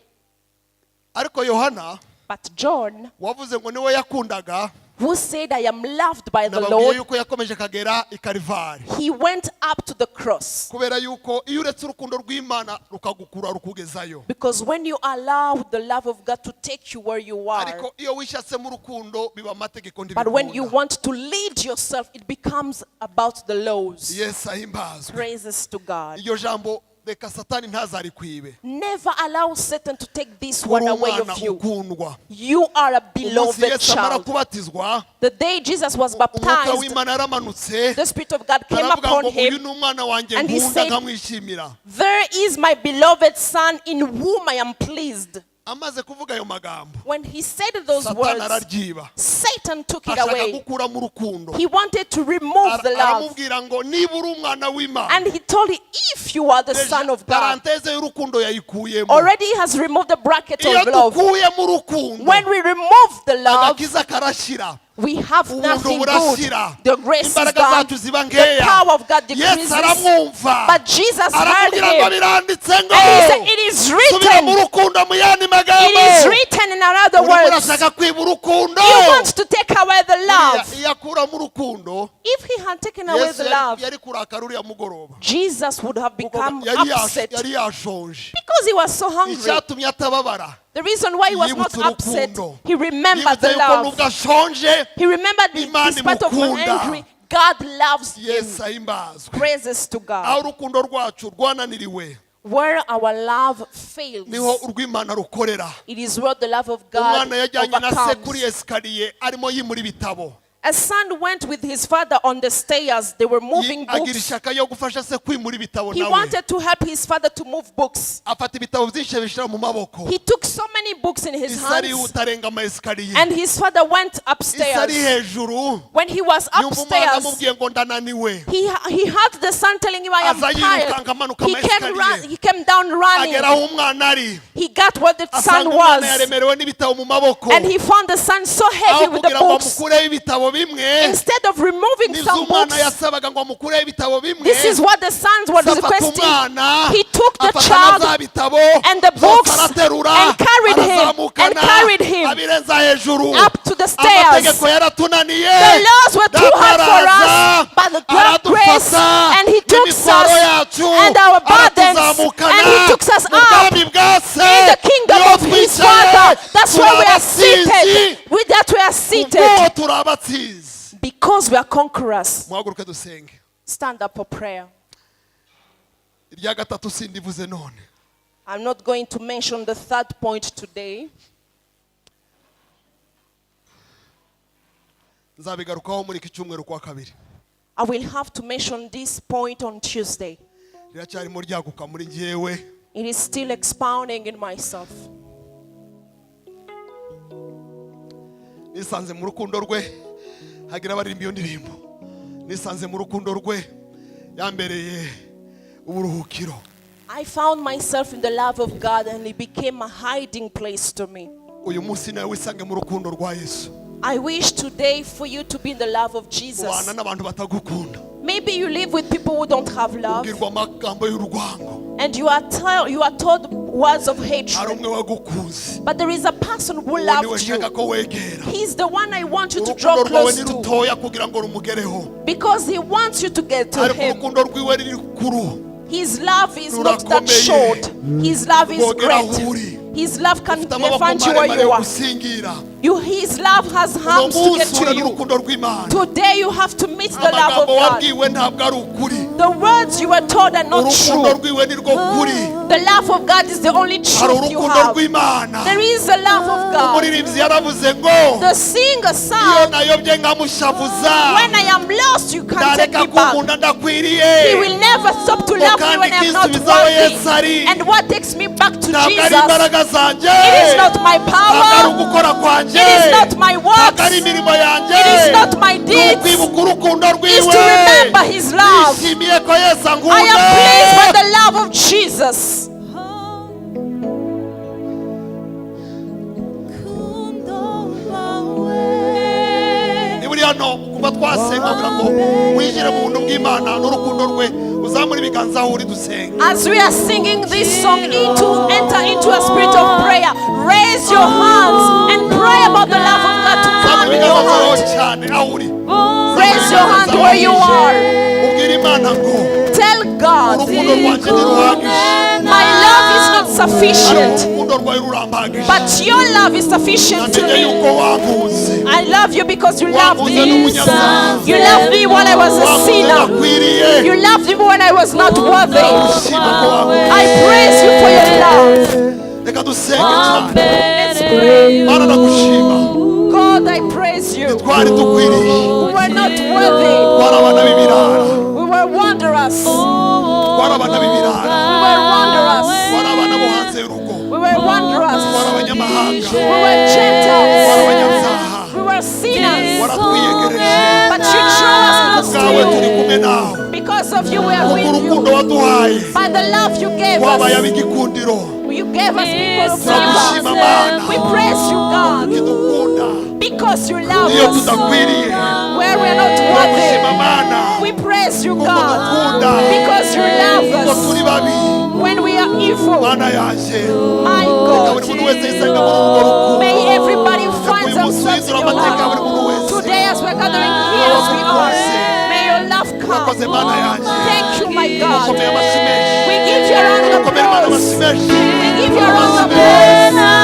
Ariko Yohana But John, wavuze ngo niwe yakundaga, who said, "I am loved by the nababwiye Lord," yuko yakomeje akagera i Karivari. He went up to the cross. Kubera yuko iyo uretse urukundo rw'Imana rukagukura rukugezayo. Because when you allow the love of God to take you where you are, Ariko iyo wishatsemo urukundo biba amategeko but when you ntibikunda. Want to lead yourself, it becomes about the laws. Yesu ahimbazwe. Praises to God. Iryo jambo reka Satani ntazarikwibe. Never allow Satan to take this Uri one away umwana of you. ukundwa. You are a Umunsi beloved Yesu amara child. kubatizwa, The day Jesus was Umwuka baptized, w'Imana yaramanutse the Spirit of God came aravuga upon ngo uyu him. ni umwana wanjye And he nkunda said, nkamwishimira. "There is my beloved Son in whom I am pleased." Amaze kuvuga ayo magambo, When he said those Satani words, araryiba. Satan took it Ashaka away. gukuramo urukundo. He wanted to remove the love. Aramubwira ngo niba uri umwana w'Imana. And he told him, "If you are the Son of God," Parenthèse y'urukundo yayikuyemo. Already he has removed the bracket Iyo of love. dukuyemo urukundo, When we remove the love, agakiza karashira. We have Ubuntu nothing good. burashira. The grace is Imbaraga gone. zacu ziba The nkeya. power of God Yesu decreases. aramwumva. But Jesus heard Aramubwira ngo him. biranditse ngo And he said, "It is subira mu written." rukundo mu yandi It magambo. is written in another Urimo words. urashaka kwiba urukundo. You want to take away the love. Uriya iyo akuramo urukundo, If he had taken away Yesu the yari- love, yari kurakara uriya mugoroba. Jesus would have Kuko become yari yash- upset yari yashonje. because he was so hungry. Icyatumye atababara, The reason why he was not yibutse upset, urukundo. he remembered Yibutse the yuko love. nubwo ashonje, He remembered Imana despite of imukunda. angry, God loves him. Yesu ahimbazwe. Praises to God. Aho urukundo rwacu rwananiriwe, Where our love fails, niho urw'Imana rukorera. It is where the love of God Umwana yajyanye na se kuri overcomes. Escalier arimo yimura ibitabo. A son went with his father on the stairs. They were moving Agira books. Ishyaka yo gufasha se kwimura ibitabo He nawe. Wanted to help his father to move books. Afata ibitabo byinshi abishyira mu maboko. He took so many books in his Ise hands, arihuta arenga ama escalier. And his father went Ise ari upstairs. Hejuru When he was yumva umwana upstairs, amubwiye ngo ndananiwe. he heard the son telling him, "I am Aza tired." yirukanka amanuka He ama came, escalier. He came down running. Agera aho umwana ari. He got where the son Asanga umwana was. Yaremerewe n'ibitabo mu maboko. And he found the son so heavy Aho with the kugira ngo books. amukureho ibitabo bimwe, Instead of removing nibyo some umwana books, yasabaga ngo amukureho ibitabo bimwe, this is what the sons were afata requesting. Umwana He took the afata na child bya bitabo and the byose books araterura and carried him arazamukana and carried him abirenza hejuru. Up to the stairs. Amategeko yaratunaniye. The laws were too hard for us, but the God grace, Aradufata and He took us n'imitwaro yacu and our burdens, aratuzamukana and He took us mu up bwami bwa se. In the kingdom Niho of His twicaye, Father. That's where we are turi abatsinzi. Seated. With that we are seated. Ubwo turi abatsinzi. Because we are conquerors. Muhaguruke dusenge. Stand up for prayer. Irya gatatu sindivuze none. I'm not going to mention the third point today. Nzabigarukaho muri iki cyumweru kwa kabiri. I will have to mention this point on Tuesday. Riracyarimo ryaguka muri njyewe. It is still expounding in myself. Nisanze mu rukundo rwe hagira abaririmba iyo ndirimbo nisanze mu rukundo rwe yambereye uburuhukiro. I found myself in the love of God, and it became a hiding place to me. Uyu munsi nawe wisange mu rukundo rwa Yesu. I wish today for you to be in the love of Ubana Jesus. n'abantu batagukunda. Maybe you live with people who don't have love, Ubwirwa amagambo y'urwango. And you are told words of Hari hatred. Umwe wagukunze. But there is a person who Uwo niwe loved you. nshaka ko wegera. He's the one I want you to draw Urukundo rwawe close ni to rutoya kugira ngo rumugereho. because he wants you to get to Ariko him. urukundo rwiwe ruri rukuru. His love is not that Rurakomeye. short. His love is Rwogera great. aho uri. His love can Ufite amaboko find you where maremare you yo are. gusingira. His love has Uno arms to get munsi ura to you. n'urukundo rw'Imana. Today you have to meet the love of Amagambo God. wabwiwe ntabwo ari ukuri. The words you were told are not Urukundo true. rwiwe ni rwo kuri. The love of God is the only Hari truth you urukundo have. rw'Imana. There is a love of God. Umuririmbyi yaravuze ngo The singer iyo sang, nayobye nkamushavuza "When I am lost, you can take ntareka me back." kunkunda ndakwiriye. He will never stop to love me when I am not Kandi Yesu worthy. Ari. And what takes me back to Ntabwo ari Jesus? imbaraga zanjye. It is not my Ntabwo ari power. ugukora kwanjye. It is not my Ntabwo ari works. imirimo yanjye. It is not my Ni deeds. ukwibuka urukundo It's rwiwe. to remember His love. Nishimiye ko Yesu I ankunda. am pleased by the love of Jesus. Niba uri hano ukumva twasenga kugira ngo winjire mu buntu bw'Imana n'urukundo rwe uzamure ibiganza aho uri dusenga. As we are singing this song, into enter into a spirit of prayer. Raise your hands and pray about the love of God to Zamura come in your ibiganza byawe heart. cyane aho uri. Raise your hand where you are. Ubwire Imana ngo Tell God, urukundo rwanjye ntiruhagije "My love is not ariko sufficient, urukundo rwawe rurampagije. but your love is sufficient to Namenye me." yuko wankunze. I love you because you loved Wankunze me. n'umunyabyaha. You loved me while I was a Wankunze sinner. ndakwiriye. You loved me when I was not worthy. Ushima ko wankunze. I praise you for your love. Reka dusenge cyane. Let's pray. Mana ndagushima. God, I praise you. Twari dukwiriye. We were not worthy. Twari abana b'ibirara. We were wanderers. We Twari abana b'ibirara. were wanderers. Twari abana bo hanze y'urugo. We were wanderers. Twari abanyamahanga. We were Twari Gentiles. abanyabyaha. We were sinners. Waratwiyegereje. But you drew us close to Bwawe turi you. kumwe nawe. Because of you, we are Kuko with urukundo you. waduhaye By the love you gave twabaye us, ab'igikundiro. you gave us people of Turagushima favor. Mana We praise you, God, kidukunda because you love iyo us tudakwiriye. where we are not worthy. Turagushima Mana We praise you, kuko God, dukunda because you love kuko us turi babi. when we are evil. Mana yanjye My reka buri God, muntu wese yisange muri urwo rukundo. may everybody find Uyu munsi themselves in uhindura your amateka ya buri muntu love. wese. Today, as we're gathering here, as we are, may your love Urakoze come. Mana yanjye. Thank you, my God. Ukomeye amashyi menshi. We give you a round of Ukomere Imana applause. amashyi menshi. We give you a round of Amashyi menshi. applause.